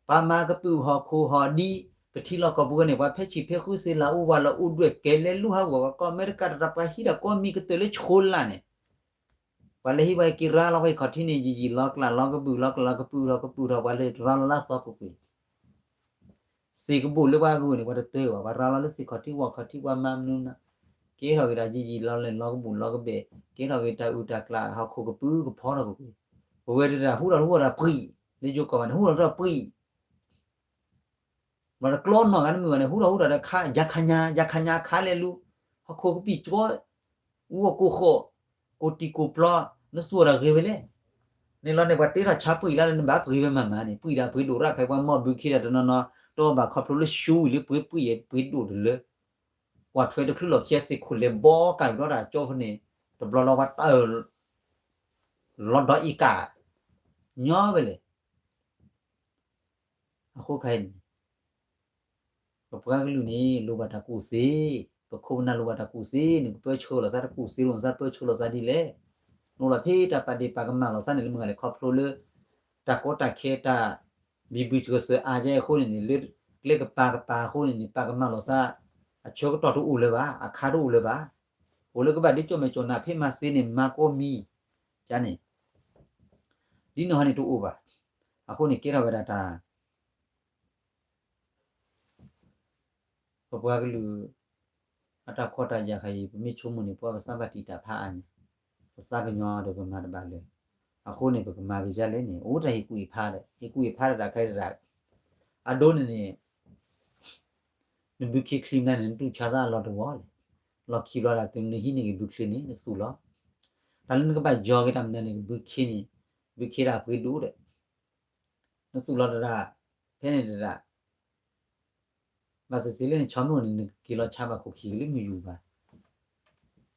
ပှၤမၤကပုာ်ဟီၣ်ခိၣ်ဟီၣ်ဒံး ပထံလီၢ်ကီၢ်ပူၤဝဲန့ၣ် ပှၤဖဲဆံးဖဲဃုသ့လီၤအိၣ်ဝးလီၤအိၣ်ဒွဲၣ်ကဲလဲၤလူဟးဂီၤ ကီၢ်အမဲရကၤတရၢ်ပှၤဟံးတၢ်ကိးမံၤကတၢၢ်လၢဆိလၢ်န့ၣ် ပှၤလၢဟံးဝဲက့ၤရၤလီၤဝဲဟံၣ်ခီၣ်ထံးန့ၣ် ယံာ်ယံာ်လီၤကျးလီၤကဘုၣ်လီၤကျးလီၤ ကပုာ်ထီၣ်ကပုာ်ထီၣ် ပှၤလၢရၤလီၤလၢအသီကွ့ၢ်ကွ့ၢ် စ့ကဘိၣ်လၢပှၤကဝဲၢ်န့ၣ် ပှၤတတၢၢ်ဘၣ် ပှၤရၤလီၤလၢသ့ၣ်ခီၣ်ထံးဝၣ်ခီၣ်ထံး ပှၤမၤမနုၤမနုၤ ကဲထီၣ်က့ၤတၢ်ယံာ်ယံာ်လီၤလဲၤလီၤကဘုၣ်လီၤကဘဲၣ် ကဲထီၣ်က့ၤတၢ်အုၣ်တၢ်ကျး ဟီၣ်ခိၣ်ကပုာ်ကဖီထီၣ်ကွ့ၢ်ကွ့ၢ် ပဝဲတဒၣ်ဟူထီၣ်တဟူထီၣ်တၢ်ပှံၢ် လၢယိၤကီၢ်ဘၣ်န့ၣ် ဟူထီၣ်တၢ်ပှံၢ် မ့ၢ်တကျီနီၢ်ဂၤတမုၢ်ဘၣ်န့ၣ် ဟူထီၣ်ဟူထီၣ်ဒီးခါ ယၤခါညါ ယၤခါညါခါလဲၣ်လူၤ ဟီၣ်ခိၣ်ကပံာ်ကၠီ အူအီၣ်ကိၢ်ဃီၣ် ကိၢ်တံၢ်ကိၢ်ပျီ နသူၣ်အီၤတၢ်ဂ့ၤဝဲလဲၣ် န့ၣ်လီၤန့ၣ် ပှၤတ့ထီၣ်ဆါပှံာ်လၢ်လၢနဘၣ်ပှ့ၤဝဲမၤမၤန့ၣ် ပှံာ်ဒၣ်ပှ့ၤဒိၣ်ရၣ်ခဲ ပှၤမီၢ်ဘုခ့ဒီးတနီၤနီၤ တအီၣ်ဘၣ်ခီဖျိလၢ ရှူဝံၤလၢပှ့ၤပှံာ်ပှ့ၤဒိၣ်တလၢ ကွၢ်ထွဲတချုးလီၤခံအစ့ၢ်ခိၣ်လဲၤဘီကၢ်ကဒီးတၢ်ကၠီဖဲန့ၣ် တဘျီလီၤဝဲတၢ်အၢၣ် လီၤဒီးအံၤကၣ် ညီဝဲလဲၣ်. အဃိခဲအံၤန့ၣ် ပပှၤကလုာ်န့ၣ် လိၣ်ဘၣ်တၢ်ကူၣ်သ့, ပခိၣ်ပနၢ်လိၣ်ဘၣ်တၢ်ကူၣ်သ့န့ၣ် ကပၢဆှၢလီၤသးတကူၣ်သ့ လိၣ်သးပၢဆှၢလီၤသးဒ်လဲၣ်. လိၣ်လီၤထဲတၢ်ပာ်ဒ့ၣ်ပာ်ကမၣ်လီၤသးန့ၣ် လၢမုၢ်ဂၤလဲၤခီဖျိလၢ တၢ်ကီတၢ်ခဲတၢ် ဘံဘူစၢၤစၢၤအါကဲအဃိန့ၣ်န့ၣ် လၢကျဲကပၤကပၤအဃိန့ၣ်န့ၣ် ပာ်ကမၣ်လီၤသး အဆၢကတီၢ်တအိၣ်လၢၤဘၣ် အခါတအိၣ်လၢၤဘၣ်. အိၣ်လၢကဘၣ်ဒုးကၠီၣ်မဲာ်ကၠီၣ်နၤဖဲမၤသ့န့ၣ် မၤကိးမံၤ ကန့ၣ် ဒ်န့ၣ်ဟီန့ၣ်တအိၣ်ဘၣ်. အဃိန့ၣ်ကဲထီၣ်ဝဲဒၣ်တၢ် ပပှၤကလုာ် အတၢ်ဖှီၣ်တၢ်ယာ်ခဲအံၤ ပမ့ၢ်ဆိကမိၣ်န့ၣ် ပှၤပသးဘၣ်တံာ်တာ်ဖးအါန့ၣ် ပသးကညီၤဒီးပမၤတဘၣ်လၢၤ. အဃိန့ၣ် ပကမၤက့ၤဒ်လဲၣ်န့ၣ် အိၣ်တၢ်ဟ့ၣ်ကူၣ်ဟ့ၣ်ဖးဒီး ဟ့ၣ်ကူၣ်ဟ့ၣ်ဖးဒီးတၢ်ခဲတၢ် အဒိန့ၣ်န့ၣ် နဘုခ့ချံမနုၤန့ၣ် နတူၢ်ဆါသးအလီၢ်တဝီလဲၣ်. လီၢ်ခံဘျီဒၣ်သုးမုၢ်နဟံးန့ၢ်က့ၤဘုခ့န့ၣ် နသူၣ်လီၤ. တၢ်လၢနကဘၣ်ယီၤက့ၤတၢ်မနုၤန့ၣ် ကဘုခ့န့ၣ် ဘုခ့တၢ်ပှ့ၤဒိၣ်ဒီး နသူၣ်လီၤတရၣ် ဖဲန့ၣ်တရၣ် ဘၣ်သ့ၣ်သ့ၣ်လၢနဆီမ့ၢ်အိၣ်န့ၣ် နကက့ၤလီၤဆါဘၣ်ခိၣ်ခံကလၢမုၢ်ယူၤဘၣ်.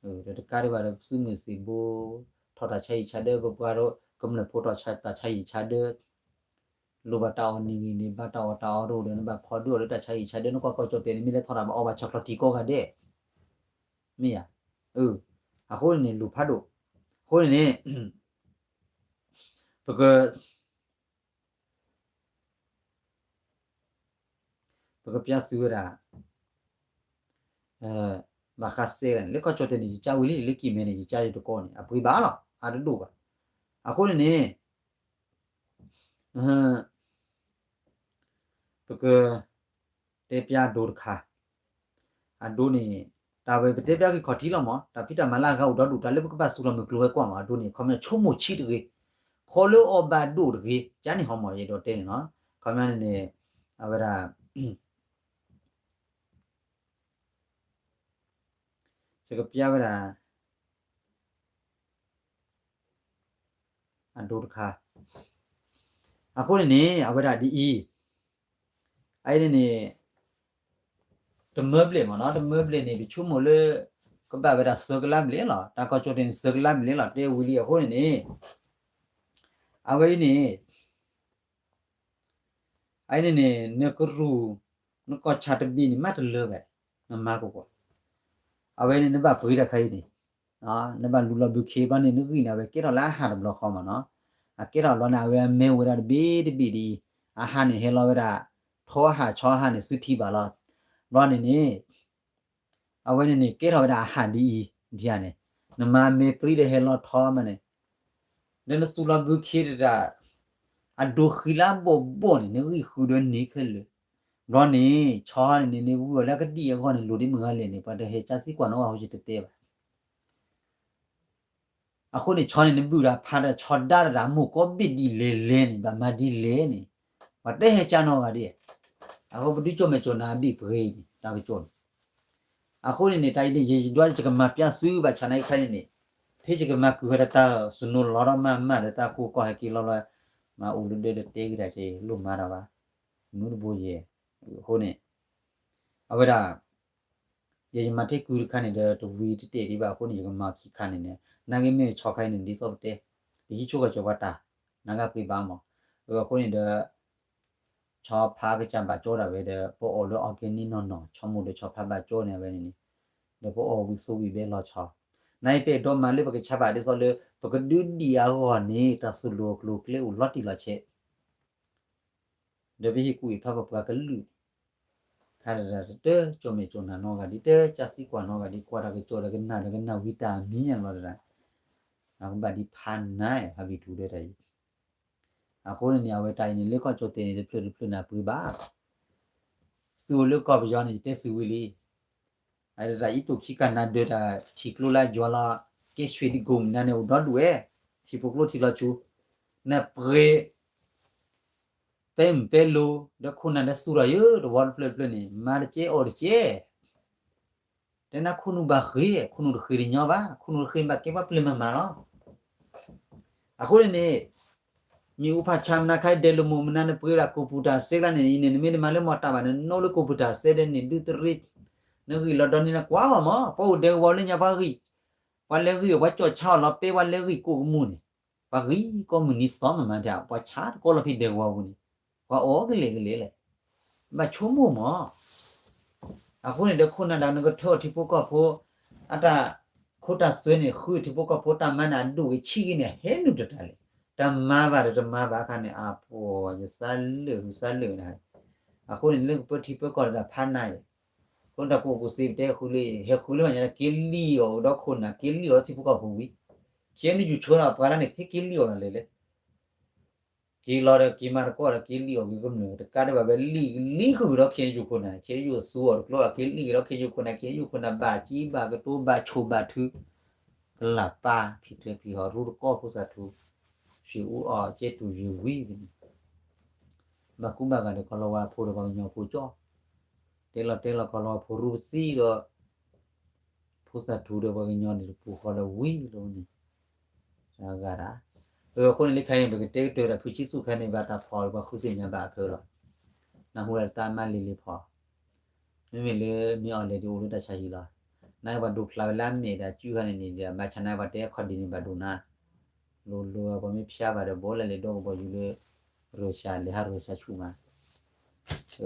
ဒီးတကးဒံးဘၣ်ဒီး ပသုးမုၢ်သံၣ်ဘိ ထီၣ်တၢ်ဆါဟံၣ်ဆါဒၢ ပပှၤကမျၢၢ်ဖိထီၣ်တၢ်ဆါဟံၣ်ဆါဒၢ လိၣ်ဘၣ်တၢ်အီၣ်နံၤဂ့ၤန့ၣ် ဘၣ်တၢ်အီၣ်တၢ်အီတအိၣ်ဒီး နဘၣ်ဖီဒုးအီၤလၢတၢ်ဆါဟံၣ်ဆါဒၢ နကွၢ်ကီၢ်ကၠီၣ်တဲာ်န့ၣ် မ့ၢ်လဲၤထီၣ်တၢ်ဘၣ်အီၣ်ဘၣ်ဆီၣ်ချီၣ်ထံကီၢ်ဂၤဒဲး မ့ၢ်ဧါ. အဃိန့ၣ်န့ၣ် လူၤဖးဒိၣ် အဃိန့ၣ်န့ၣ် ပက ပကပျၢ်သုဝဲဒၣ် ဘၣ်ဃးစဲးန့ၣ် လၢကီၢ်ကၠီၣ်တဲာ်န့ၣ် ယကၢ်ဝံၤလံ လၢကံၢ်မဲန့ၣ် ယကၢ်ယတကိးန့ၣ် အပှ့ၤဘၣ်လီၤ အတဒိၣ်ဘၣ်. အဃိန့ၣ်န့ၣ် ပက တဲပျၢ်အဒိတခါ, အဒိန့ၣ် တၢ်ဝဲပတဲပျၢ်ဂ့ၢ်ခီၣ်ထံးလီၤမး, တၢ်ဖံးတၢ်မၤလၢအဂၤအိၣ်ဒီဒူၣ် တၢ်လၢပကဘၣ်သူၣ်ထီၣ်မုၢ်ကျိၤဝဲၤကွာ်မး, အဒိန့ၣ် ခီပညီဆိကမိၣ်ဆံးတဂ့ၤ, ခီလၢအီၣ်ဘၣ်ဒိၣ်တဂ့ၤ, ကန့ၣ်ဟီမး ယအဲၣ်ဒိးတဲန့ၣ်လီၤ. ခီပညီန့ၣ်န့ၣ် အဝဲဒၣ် ယကပျၢ်ဝဲဒၣ် အဒိတခါ, အဃိန့ၣ်န့ၣ် အဝဲဒၣ်ဒ်အံၤ, အအံၤန့ၣ်န့ၣ် တမၢဘျဲၣ်မးနီၤ, တမၢဘျဲၣ်န့ၣ် ပဆိကမိၣ်လၢ ကဘၣ်ဝဲဒၣ်သၢကလးဘျဲၣ်လီၤ, တၢ်ကီၢ်ကၠီၣ်တဲာ်န့ၣ် သၢကလးဘျဲၣ်လီၤ, တဲဝံၤလံအဃိန့ၣ်န့ၣ် အဝဲအံၤန့ၣ် အအံၤန့ၣ်န့ၣ် နကရူၢ် နကီၢ်ဆၣ်တဘ့ၣ်န့ၣ် မးတလၢဘၣ်, နမၤကကွၢ်, အဝဲန့ၣ် နဘၣ်ပှ့ၤတၢ်ခါအံၤန့ၣ် နဘၣ်လူလီၤဘုခ့ဘျီန့ၣ် နဂံၢ်န့ၣ် အဝဲကဲထီၣ်လၢအဟၣ်တဘျီဃီမးနီၤ, အကဲထီၣ်ဘျီန့ၣ် အဝဲအမဲဝဲဒၣ်တဘ့ၣ်တဘ့ၣ်ဒ်အံၤ, အဟၣ်န့ၣ်ဟဲလီၤဝဲဒၣ် ထိအဟၣ်ဆီအဟၣ်န့ၣ် သုထံၣ်ဘၣ်လီၤ, ဘျီန့ၣ်န့ၣ် အဝဲန့ၣ်န့ၣ် ကဲထီၣ်ဝဲဒၣ်အဟၣ်ဒ်အံၤ, ဒ်န့ၣ်, နမၤမဲာ်ပြံဒီးဟဲလီၤထီမးန့ၣ်, ဒီးနသူၣ်လီၤဘုခ့တဒၣ်, အဒိဃံလၢဘိၣ်ဘိၣ်န့ၣ် နဂံၢ်ဃုာ်ဒီးန့ၢ်ခဲလၢာ်, ဘျီန့ၣ် ဆီန့ၣ်န့ၣ် နဝံအီၤလၢကဒံၣ်အဂီၢ်န့ၣ် လိၣ်ဒ်မုၢ်ဂၤလဲၣ်န့ၣ် ပှၤတဟဲကၢ်သံကွၢ်နီၣ်ဂၤဟိယတတဲဘၣ် အဃိန့ၣ် ဆီန့ၣ် နဘုၣ်ဒၣ်ဖးတၢ်ဆီဒါတၢ်မိၢ်ကီၢ်ဘ့ၣ်ဒ်လဲၣ်လဲၣ်န့ၣ် ဘၣ်မၤဒ်လဲၣ်န့ၣ် ပှၤတဟဲကၢ်နီၣ်ဂၤဒဲး, အဃိပဒုးကၠီၣ်မဲာ်ကၠီၣ်နၤအဘ့ၣ်ပှ့ၤန့ၣ် တၢ်ကစီၣ်န့ၣ်, အဃိန့ၣ်န့ၣ် တၢ်အံၤန့ၣ် ယယဒွးယကမၤပျၢ်သုဘၣ်ဆၣ်နာ်က့ခါန့ၣ်န့ၣ်, ဖဲယကမၤကုၢ်ဝဲဒၣ်တၢ်စနိလီၤဒီးမၤမၤဒီးတၢ်ကိၢ်ကီၢ်ဟဲက့ၤလီၤလီၤ, မၤအိၣ်လၢဒၢဒီးတဲက့ၤတၢ်က့ၤလိၣ်မၤတၢ်ဘၣ်, မနုၤတဘိယဲၢ်, အဃိန့ၣ် အဝဲဒၣ် ယယမၤထဲကုၢ်တခါန့ၣ်ဒီး တဝံၤတတဲာ်ဒံးဘၣ်အဃိန့ၣ် ယကမၤခံခါန့ၣ်န့ၣ် နာ်က့မ့ၢ်ဆီခါအံၤန့ၣ် ဒ်သိးပတဲ ပဟံးဆိကီၢ်ကၠီၤပှၤတၢ် နာ်က့ပှ့ၤဘၣ်မး, အဃိန့ၣ်ဒီး ဆီဖါကစၢ်ဘၣ်ကၠီဒၣ်ဝဲဒီး ပအီၣ်လၢ organic နီၢ်နီၢ် ဆီမိၢ်ဒီးဆီဖါဘၣ်ကၠီန့ၣ် အဝဲန့ၣ်န့ၣ်, ဒီးပအီၣ်ဝံၤသိဝံၤဘဲလီၤဆီ, နာ်က့ပအဲၣ်ဒိးမၤလၢပကဆါဘၣ်ဒ်သိးလၢ ပကဒုးဒံၣ်အဂီၢ်န့ၣ် တၢ်သူၣ်လီၤကျိၤကျဲအိၣ်လီၤတံၢ်လီၤဆဲး ဒီးပဟ့ၣ်ကူၣ်ဟ့ၣ်ဖးပပှၤကလုာ်, ခါတဒၣ်တကၠီၣ်မဲာ်ကၠီၣ်နၤနီတဂၤဒံး တကၢ်သံကွၢ်နီတဂၤဒံး ကွၢ်တၢ်ကစီၣ်ဒီးကနၣ်ဒီးကနၣ်ဝံတၢ်မံညါလီၤတဒၣ်, အကဘၣ်ဒံးဖးနါ ဖးဘံၣ်ထူဒီးတၢ်အံၤ, အဃိန့ၣ်န့ၣ် အဝဲတၢ်အံၤန့ၣ် လၢကီၢ်ကၠီၣ်တဲာ်န့ၣ် တဖျၢၣ်တဖျၢၣ်န့ၣ်ပှ့ၤဘၣ်, သုးအိၣ်လၢကီၢ်ပယီၤန့ၣ် ယတဲသုးဝံၤလံ အဝဲဒၣ်အံၤတိာ်ခံကနၤဒၢတၢ်ထံကျိလၢယွၤလီၤ, ကဲဆွ့ဒံကိၢ်မနုၤန့ၣ် အိၣ်ဒီဒူၣ်ဝဲ, ထံဖိကျိထံလီၤဆူ, နပှ့ၤ ပဲမုၢ်ပဲလိၤ, ဒီးခိၣ်နၢ်ဒီးသူၣ်ထီၣ်ယၢတဝီတဖျၢၣ်တဖျၢၣ်န့ၣ် မၤတကဲအီၣ်တကဲ, တဲနၤခိၣ်နူာ်ဘၣ်ဃ့, ခိၣ်နူာ်တဃ့တညီဘၣ်, ခိၣ်နူာ်တဃ့ဘၣ်ကဲပှၤပျဲၢ်မၤမၤလီၤ. အဃိန့ၣ်န့ၣ် မ့ၣ်အူဖးဆါမနၤခါ ဒဲးလမိၢ်မနၤ နပှ့ၤဝဲဒၣ်ကိၣ်ပူၤတၢ်စဲကျါန့ၣ် အံၤန့ၣ် နမ့ၢ်တမၤလၢမီၢ်တၢ်ဘၣ် နနိလၢကိၣ်ပူၤတၢ်စဲဒဲးန့ၣ် ဒုးတရံး နဂံၢ်လီၤဒီးန့ၣ် နကွၢ်အီၤမး ပှၤအိၣ်ဒဲးကဝီၤလၢညါ ပှၤဂံၢ် ပှၤလဲၤဂံၢ်အီၤ ပှၤကၠီၣ်ဆါအီၤလီၤ ပှၤလဲၤဂံၢ်ကိၣ်ကမူၣ်န့ၣ် ပှၤဂံၢ်ကိးမုၢ်နံၤသီမးမး ပှၤဆါတကိးလီၤဖဲဒဲးကဝီၤပူၤန့ၣ် ပှၤအီၣ်ကလဲာ်ကလဲာ်လဲၣ် ဘၣ်ဆိကမိၣ်မး အဃိန့ၣ်ဒီး ခိၣ်နၢ်ဒၣ်နကထၢအီၤထံဖိကီၢ်ဖိ အတၢ်ခိတၢ်သွဲန့ၣ် ဃုထံဖိကီၢ်ဖိတၢ်မၤန့ၣ် အဒိၣ်ဂ့ၤဆံးဂ့ၤန့ၣ် ဟဲနုာ်တတၢ်လဲၣ် တမၤဘၣ်ဒီးတမၤဘၣ်အခါန့ၣ် အပှၤယသးလၢာ် ယသးလၢာ်နၤ အဃိန့ၣ် လၢကပၢထံပၢကီၢ်တၢ်ဖးနၤအံၤ အဃိန့ၣ်တၢ်ကူၣ်ဘၣ်ကူၣ်သ့ပတဲဃုာ်လၢ ဟဲဃုာ်လၢမၤညါလၢက့ၤလံၣ်အီၤဒီးခိၣ်နၢ် က့ၤလံၣ်အီၤထံဖိကီၢ်ဖိဝံၤ ခဲအံၤနယူၤဆိဒီးပှၤလၢန့ၣ် ကသ့က့ၤလံၣ်အီၤနၤလဲၣ်လဲၣ် က့ၤလီၤဒီးက့ၤမၤသကိးဒီးက့ၤလံၣ်အီၤဂ့ၤကမျၢၢ် တကးဒံးဘၣ်ဝဲလံၣ်လံၣ်ဃုာ်ဒီး ခ့ယုၢ်ခိၣ်နၢ်န့ၣ် ခ့ယုၢ်သူအီၤတကျိၤ က့ၤလံၣ်က့ၤဒီးခ့ယုၢ်ခိၣ်နၢ် ခ့ယုၢ်ခိၣ်နၢ်ဘၣ်ကံဘၣ်ကတိၤဘၣ်ဆိၣ်ဘၣ်ထု ကလၢ်ပၢ်ဖံးကျၢၤဖံးဟီၣ်ရူတကီၢ်ဖိသၣ်ထူ ဆံးအူအီၣ်ကဲတူၢ်ယုၢ်ဝံၤန့ၣ် ဘၣ်ကူဘၣ်ဂာ်ဒီးကီၤလၤဝါဖိဒီးပှၤကညီဖိကၠီ တဲလီၤတဲလီၤကီၤလၤဝါဖိရူပသံဒီး ဖိသၣ်ထူဒီးပှၤကညီန့ၣ်တပူၤဃီဒီးဝံၤလီၤန့ၣ် အဂၤဒၣ် အဃိန့ၣ်လၢခဲအံၤ ပကတဲကတၢၢ်တၢ်ဖုဆံသူၣ်ခဲအံၤန့ၣ် ဘၣ်တၢ်ဖီၣ်ပှၤဃုသ့ၣ်ညါဘၣ်အဖၢလီၤ နၢ်ဟူဒၣ်တၢ်မၤလ့ၤလ့ၤဖီၣ် မ့မ့ၢ်လၢမ့ၢ်အီၤလဲၣ်ဒ်အိၣ်လၢတၢ်ဆါဟံၣ်လီၤ နပှၤဒိးဖျါဝဲလၢအမဲာ်ဒီးစုခါန့ၣ်န့ၣ် ဘၣ်ဆၣ်နပှၤတဲအခီၣ်ဒံးန့ၣ်ဘၣ်ဒိၣ်နၤ လိၤလိၤပှၤမ့ၢ်ဖျါဘၣ်ဒီး ဘိလၢလဲၤဒိကဘီယူၤလၢ ရၢၡါ လဲၤဟးရၢၡါဆူၣ်မး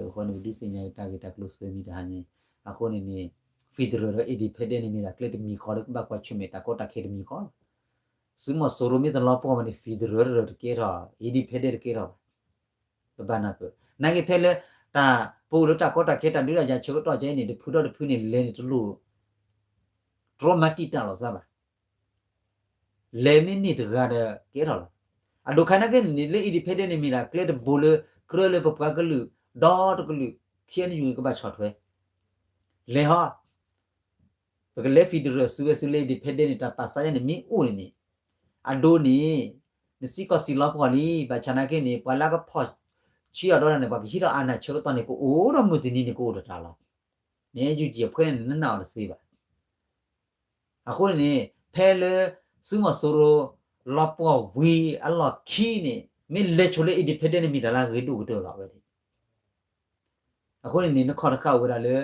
အဃိန့ၣ် ပဒုးသ့ၣ်ညါက့ၤတၢ်ဂ့ၢ်တၢ်ကျိၤသၢမံၤတဟါန့ၣ် အဃိန့ၣ်န့ၣ် federal ဒီး independent န့ၣ်မ့ၢ်ဒၣ်ကျဲတမံၤဃီလၢကဘၣ်ကွၢ်ဆၢၣ်မဲာ်တၢ်ကီတၢ်ခဲတမံၤဃီလီၤ သုးမီၤစိရိၤမ့ၢ်တလီၤပှီၢ်ဘၣ်န့ၣ် federal တကဲထီၣ် independent တကဲထီၣ်ဘၣ် ပဘၣ်နၢ်ပၢၢ် နာ်က့ဖဲလၢ တၢ်ပအိၣ်လၢတၢ်ကီတၢ်ခဲတၢ်ဒုးတၢ်ယၤဆၢကတီၢ်ကဲအံၤန့ၣ် တဖုဒီးတဖုန့ၣ် လဲၤန့ၣ်တလိၣ် တြီမၤတံာ်တာ်လီၤသးဘၣ် လဲၤမ့ၢ်န့ၢ်တဂၤဒီးကဲထီၣ်လီၤ. အဒိၣ်ခါနာ်က့န့ၣ်န့ၣ် လၢ independent န့ၣ်မ့ၢ်ဒၣ်ကျဲတဘိလၢ ကြၢးလၢပပှၤကလုာ် ဒီတကလုာ် ခံအနယူၤန့ၣ် ကဘၣ်ဆီၣ်ထွဲ လဲၤဟီ ပကလဲၤ federal စုဝဲစုလၢ independent န့ၣ် တၢ်ပာ်သးယါန့ၣ်မ့ၢ်အိၣ်န့ၣ်န့ၣ် အဒိန့ၣ် နစံးကီၢ်စံးလီၤပှီၢ်လံ ဘၣ်ဆၣ်နာ်က့န့ၣ် ပှၤလၢကဖီၣ်ဆံးအီၤဒီးန့ၣ် ပှၤကဟံးထီၣ်အါနၢ်ဆၢကတီၢ်န့ၣ် ကအိၣ်ဒီးမုၢ်တနံၤန့ၣ် ကအိၣ်တတၢ်လီၤ. န့ၣ် ယူၢ်ကၠံၣ် အဖှဲန့ၣ် နနာ်အီၤတသ့ဘၣ်. အဃိန့ၣ်န့ၣ် ဖဲလၢ သုးမီၤစိရိၤ လီၤပှီၢ်ဝံၤအလီၢ်ခံန့ၣ် မ့ၢ်လဲၤဆိလၢ independent န့ၣ် မ့ၢ်တၢ်လၢအဂ့ၤဒိၣ်ကတၢၢ်လီၤဝဲဒၣ်. အဃိန့ၣ်န့ၣ် နခီၣ်တဃာ်အိၣ်ဝဲဒၣ်လၢ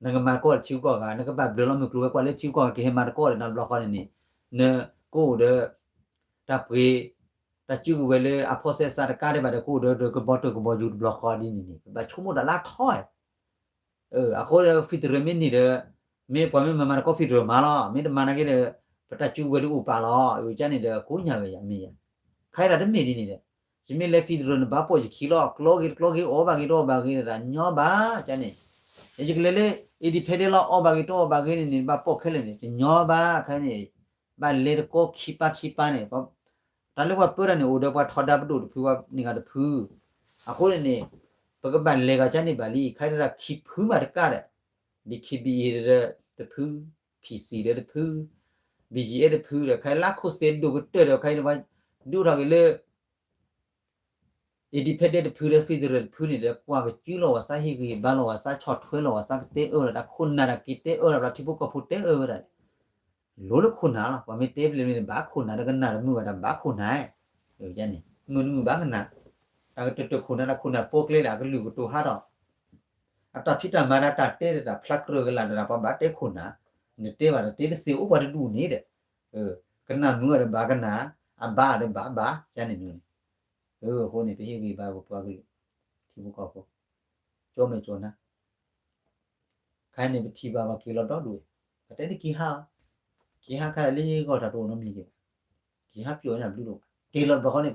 နကမၤသကိးဒီးထံဂုၤကီၢ်ဂၤ နကဘၣ်ဘျၢလီၤမုၢ်ကျိၤဝဲၤကွာ်လၢထံဂုၤကီၢ်ဂၤ ကဟဲမၤသကိးဒီးနၤတဘျီဃီန့ၣ်န့ၣ် နကအိၣ်ဒီး တၢ်ပှ့ၤ တၢ်စုကဝဲၤလၢအဖီစဲးစးတကးဒံးဘၣ်ဒီး ကအိၣ်ဒီးကဘီတၢၢ်ကဘီယူၤတဘျီဃီဒ်န့ၣ်န့ၣ် ပဘၣ်ဆိကမိၣ်တၢ်လၢအထီ အဃိဒီး federal မ့ၢ်န့ၢ်ဒီး မ့ၢ်ပှၤမ့ၢ်မၤမၤသကိး federal မၤလီၤ. မ့ၢ်တမၤနာ်က့ဒီး ပတၢ်စုကဝဲၤဒုးအိၣ်ပာ်လီၤ. အကန့ၣ်ဒီး ကိးညါဝဲယၤမ့ၢ်ယၤ ခဲအံၤတၢ်တမ့ၢ်ဒ်န့ၣ်ဒီး ယမ့ၢ်လဲၤ federal န့ၣ် ဘၣ်ပိာ်ယခံလီၤ ကျိဂ့ၤတကျိဂ့ၤ အီၣ်ဘၣ်ဂ့ၤတအီၣ်ဘၣ်ဂ့ၤဒီး တညီဘၣ် ကန့ၣ် ယကလဲၤလၢ independent လီၤ အီၣ်ဘၣ်ဂ့ၤတအီၣ်ဘၣ်ဂ့ၤန့ၣ်န့ၣ် ဘၣ်ပိာ်ခဲလၢာ်န့ၣ် တညီဘၣ် ခဲအံၤန့ၣ် ဘၣ်လဲၤသကိးခံပာ်ခံပာ်န့ၣ် တၢ်လၢပှၤပၢတၢ်န့ၣ် အိၣ်ဒီးပှၤထီဒါပဒိၣ်တဖု ပှၤန့ၢ်ဂၤတဖု အဃိန့ၣ်န့ၣ် ပကဘၣ်လဲၤဂၤကန့ၣ်ဘၣ်လံ ခဲအံၤတၢ်ခံဖုမးတကးဒီး DKBA ဒီးတဖု PC ဒီးတဖု BGF တဖုဒီး ခဲအံၤလၢခိၣ်သ့ၣ်ဒိၣ်ကတၢၢ်ဒီး ခဲအံၤပှၤဒုးအိၣ်ထီၣ်က့ၤလၢ independent တဖုဒီး federal တဖုန့ၣ်ဒီး ကွၢ်ကစုလီၤဝဲသး ဟ့ၣ်ဂံၢ်ဘါလီၤဝဲသး ဆီၣ်ထွဲလီၤဝဲသး ကတဲအၢဝဲဒၣ် ခိၣ်နၢ်တၢ်က့ၤတဲအၢဝဲဒၣ် ထံဖိကီၢ်ဖိတဲအၢဝဲဒၣ် လိၤလၢခိၣ်နၢ်လီၤ. ပှၤမ့ၢ်တဲပျဲၢ်မ့ၢ်န့ၣ် ဘၣ်ခိၣ်နၢ်ဒီးကနၣ်တမုာ်ဘၣ်ဒီး ဘၣ်ခိၣ်နၢ် န့ၣ် မုာ်တမုာ်ဘၣ်ကနၣ် တၢ်ကတၢၢ်တၢၢ်ခိၣ်နၢ်ဒီးခိၣ်နၢ်ပိာ်ကျဲဒီး အကလုာ်ကတိၤဟးထီၣ် အတၢ်ဖံးတၢ်မၤဒီးတၢ်တဲဒီးတၢ်ဖျါကြၢးကလာ်ဒီး ပှၤဘၣ်တဲခိၣ်နၢ် နတဲဘၣ်ဒီး တဲတသ့အိၣ်ပှၤတဒူၣ်န့ၣ်ဒီး ကနၣ်မုာ်ဒီးဘၣ်ကနၣ် အဘၣ်ဒီးဘၣ်ဘၣ် ကန့ၣ်မ့ၢ်န့ၣ် အဃိန့ၣ် ပဟ့ၣ်ဂံၢ်ဘါပပှၤကလုာ် ထံဖိကီၢ်ဖိ ကၠီမဲာ်ကၠီနါ ခဲအံၤန့ၣ် ပထံၣ်ဘၣ်ပှၤက့ၤလီၤဒီဒူၣ် ပတဲန့ၣ်က့ၤဟး က့ၤဟးခဲအံၤလၢယဂီၢ်တၢ်တအိၣ်နီတမံၤဒံးဘၣ် က့ၤဟးပျီၢ်န့ၣ်ဘျုးဒိၣ်ဘၣ် က့ၤလီၤတဘျီဃီန့ၣ် ကဘၣ်က့ၤတၢ်ဘျုး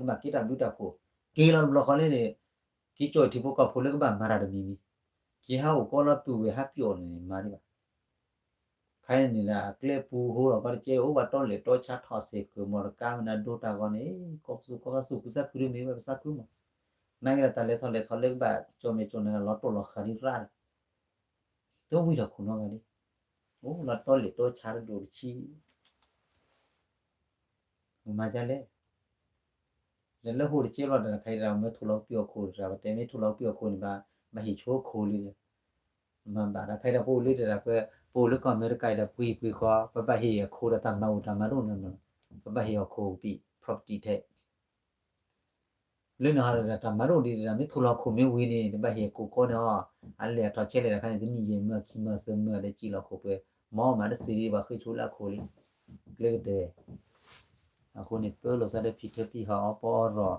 တၢ်ဖှိၣ် က့ၤလီၤတဘျီဃီန့ၣ် က့ၤကၠီထံဖိကီၢ်ဖိလၢကဘၣ်မၤတၢ်တမံၤမံၤ က့ၤဟးအိၣ်ကီလီၤပုၢ်ဝဲၢ်ဟးပျီၢ်န့ၣ် မၤဒံးဘၣ် ခဲအံၤန့ၣ်ဒီး အကျဲပူၤဟိဒီးကီတကဲ အိၣ်ဘၣ်တီလဲၣ်တီဆါထီၣ်စဲးကၢးမီၢ်တကါမနုၤဒိတၢ်ဂီၤန့ၣ် ကီၢ်ပသူၣ်ကီၢ်ပသူၣ် ပသးခုမ့ၢ်ဘၣ်ပသးခုမး နာ်က့ဒီးတၢ်လဲၤထီၣ်လဲၤထီၣ်လၢကဘၣ်ကၠီမဲာ်ကၠီနါလီၤတိၢ်လီၤဃာ်ဒံးရၣ်ဒီး တဝံၤထီၣ်ခိၣ်နီဂၤဒံး အိၣ်လီၤတီလဲၣ်တီဆါတဒိၣ်တဆံ မၤဒ်လဲၣ် ဒီးလၢဟိတကဲဘျီဒီး ခဲအံၤဒီး မ့ၢ်ထိၣ်လီၤကပံာ်အီၤခိၣ်ဒီး ပတဲမ့ၢ်ထိၣ်လီၤကပံာ်အီၤခိၣ်န့ၣ်ဘၣ် ဘၣ်ဟ့ၣ်ဆိခိၣ်လံဒီး မၤဘၣ်ဒီး ခဲအံၤဒီး ပအိၣ်လၢတၢ်ပှဲၤ ပအိၣ်လၢကီၢ်အမဲရကၤအံၤဒီး ပှံၤပှံၤဃီ ပဘၣ်ဟ့ၣ်အခိၣ်ဒီးတၢ်မၤအိၣ်တၢ်မၤဒိၣ်န့ၣ် ပဘၣ်ဟ့ၣ်အီၤခိၣ်ကပံာ် property tax လၢန့ၣ်ဟီဒီး တၢ်မၤတအိၣ်ဒံးတဒၣ် မ့ၢ်ထူၣ်လီၤခိၣ်မ့ၢ်ဝံၤန့ၣ် တဘၣ်ဟ့ၣ်ကိးကီန့ၣ်အီၤ, အလဲၤအထီၣ်ဆဲးလဲၤတၢ်ခါန့ၣ် တနံၣ်ယဲၢ်မၢခံမၢသၢမၢဒီးစံၣ်လီၤခိၣ်ပှဲၤ, မ်မၤတသ့ဒံး ပှၤဃ့ၢ်ဆိလၢအခိၣ်လံ, ကျဲကတၢၢ်. အဃိန့ၣ် ပၢလီၤသးဒီးဖံးထၢဖံးဟးအီၣ်ပီအီၣ်ရီၣ်, အ့ၣ်လိာ်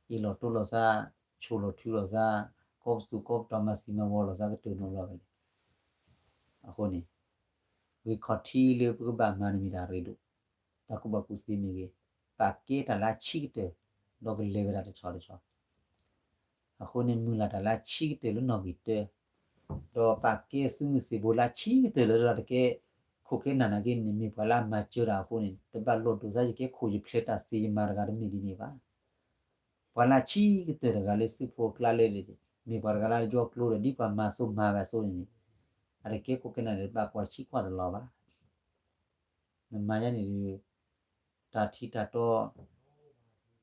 တိၢ်လိာ်သး, ဆိၣ်လိာ်ထုလိာ်သး, ကိးပသူကိးပတီၤမၤသံမၤဝီၤလိာ်သးကတၢၢ်နီၤလီၤဝဲန့ၣ်. အဃိန့ၣ် ဂ့ၢ်ခီၣ်ထံးလၢပကဘၣ်မၤန့ၣ်မ့ၢ်တၢ်ရ့ဒိၣ်, တၢ်ကူၣ်ဘၣ်ကူၣ်သ့မ့ၢ်ဂ့ၤ, ပာ်ကဲတၢ်လၢအဆံးကတၢၢ်, ဒီးကလဲၤဝဲဒၣ်တဆီတဆီ. အဃိန့ၣ် မုၢ်လၢ်တၢ်လၢအဆံးကတၢၢ်လၢနီၣ်ဂံၢ်တၢ, ဒီးပာ်ကဲသုးမုၢ်သံၣ်ဘိလၢအဆံးကတၢၢ်လၢတၢ်တကဲ ခိၣ်ကဲနၢ်နာ်က့န့ၣ် မ့ၢ်ပှၤလၢအမၤစၢၤတၢ်အဃိန့ၣ် တဘၣ်လိၣ်ဒိးသးယကဲခိၣ်ယဖျဲးတၢ်သ့ယမၤတဂၤတမ့ၢ်ဒ်န့ၣ်ဘၣ်. ပှၤလၢအဆံးကတၢၢ်တဂၤလၢသုးဖိအကျါလၢ မ့ၢ်ပှၤတဂၤလၢအယီကျိဒီး ဒ်ပှၤမၤအသိးမၤဝဲအသိးန့ၣ်န့ၣ်, အတကဲခိၣ်ကဲနၢ်န့ၣ် တဘၣ်ကွၢ်ဆံကွၢ်တလီၤဘၣ်. နမၤယါန့ၣ်ဒီး တၢ်ထံတၢ်တီ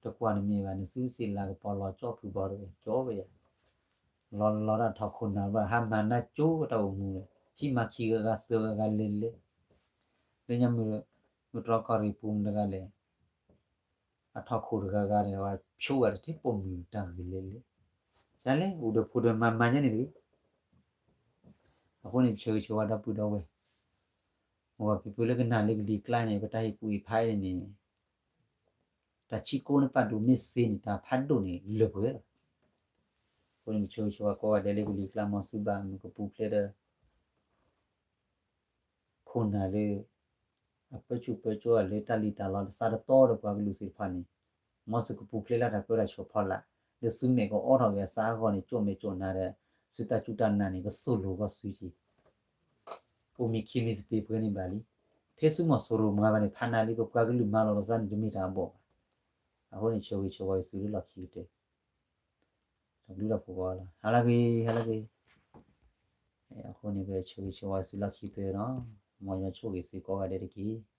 တကွၢ်နမဲာ်ဘၣ်န့ၣ် သုးသ့ၣ်လၤကပီၤလီၤကၠီဖုၣ်ဘီတဝဲ ကၠီဝဲယၤ, လီၤလီၤတၢ်ထီၣ်ခိၣ်နၢ်ဘၣ် ဟးမၤနါကၠိတၢ်အိၣ်မူန့ၣ် ဟံးမၤခံဂၤဂၤသၢဂၤဂၤလဲၤလဲၤ, လၢညါမုၢ် မုၢ်တြီၢ်ကီၢ်ရ့ၣ်ပူၤမတၤတဂၤလဲၣ် အထီၣ်ခိၣ်တဂၤဂၤန့ၣ် ဝဲဆိဝဲတထံၣ်ပိာ်မုၣ်တၢ်ဂ့ၤလဲၤလဲၤ, ယၤလဲၣ် အိၣ်ဒီးဖိဒီးမါမၤညါန့ၣ်တဂ့ၤ. အဃိန့ၣ် ပဆၢဂ့ၤဆၢဝါဒီပုၢ်ဒီဝဲၢ်, မ့ၢ်ပှၤဖံဖုလၢကနၣ်လၢကလံၤကျါန့ၣ် ပတၢ်ဟ့ၣ်ကူၣ်ဟ့ၣ်ဖးအံၤန့ၣ်န့ၣ် တၢ်ဆံကိန့ၣ်ပာ်ဒိၣ်မ့ၢ်သ့န့ၣ် တၢ်ဖးဒိၣ်န့ၣ်လၢာ်ပှဲၤလီၤ. အဃိန့ၣ် ပဆၢဂ့ၤဆၢဝါကိးဂၤဒဲးလၢကလံၤကျါ မ်သုဘၣ်မုာ်ကပူၤဖျဲးဒီး ခိၣ်နၢ်လၢ အပၢဆူၣ်ပၢစိအီၤလၢတၢ်လံၣ်တၢ်လီသးတတီဒီးပှၤကလုာ်သ့ၣ်တဖၣ်န့ၣ်, မ်သုကပူၤဖျဲးလၢတၢ်ပၢတၢ်ဆှၢဖီလာ်, လၢသုမဲာ်ကအီထီၣ်က့ၤအသးအဂီၢ်န့ၣ် ကၠိၣ်မဲာ်ကၠိၣ်နါဒီး သုတၢ်စူၢ်တၢ်နာ်န့ၣ် ကသိၣ်လိဂီၢ်သုက့ၤ အိၣ်မ့ၢ်ခံမံၤသပ့ၤပှဲၤန့ၣ်ဘၣ်လံ. ထဲသုမီၤစိရိၤမၤဘၣ်န့ၣ် ဖးနၤလံ ပပှၤကလုာ်မၤလီၤလိာ်သးန့ၣ် တမ့ၢ်တၢ်အဘီၣ်ဘၣ်. အဃိန့ၣ် ဆၢဂ့ၤဆၢဝါက့ၤသုလၢလီၢ်ခံကတၢၢ်, တၢ်ဘျုးတၢ်ဖှိၣ်ကိးဂၤလီၤ. ဟါလၢဂ့ၤ ဟါလၢဂ့ၤ. အဃိန့ၣ် ပဆၢဂ့ၤဆၢဝါသုလၢလီၢ်ခံကတၢၢ်နီၤ, မ်ယွၤဆိၣ်ဂ့ၤသုကိးဂၤဒဲးတက့ၢ်.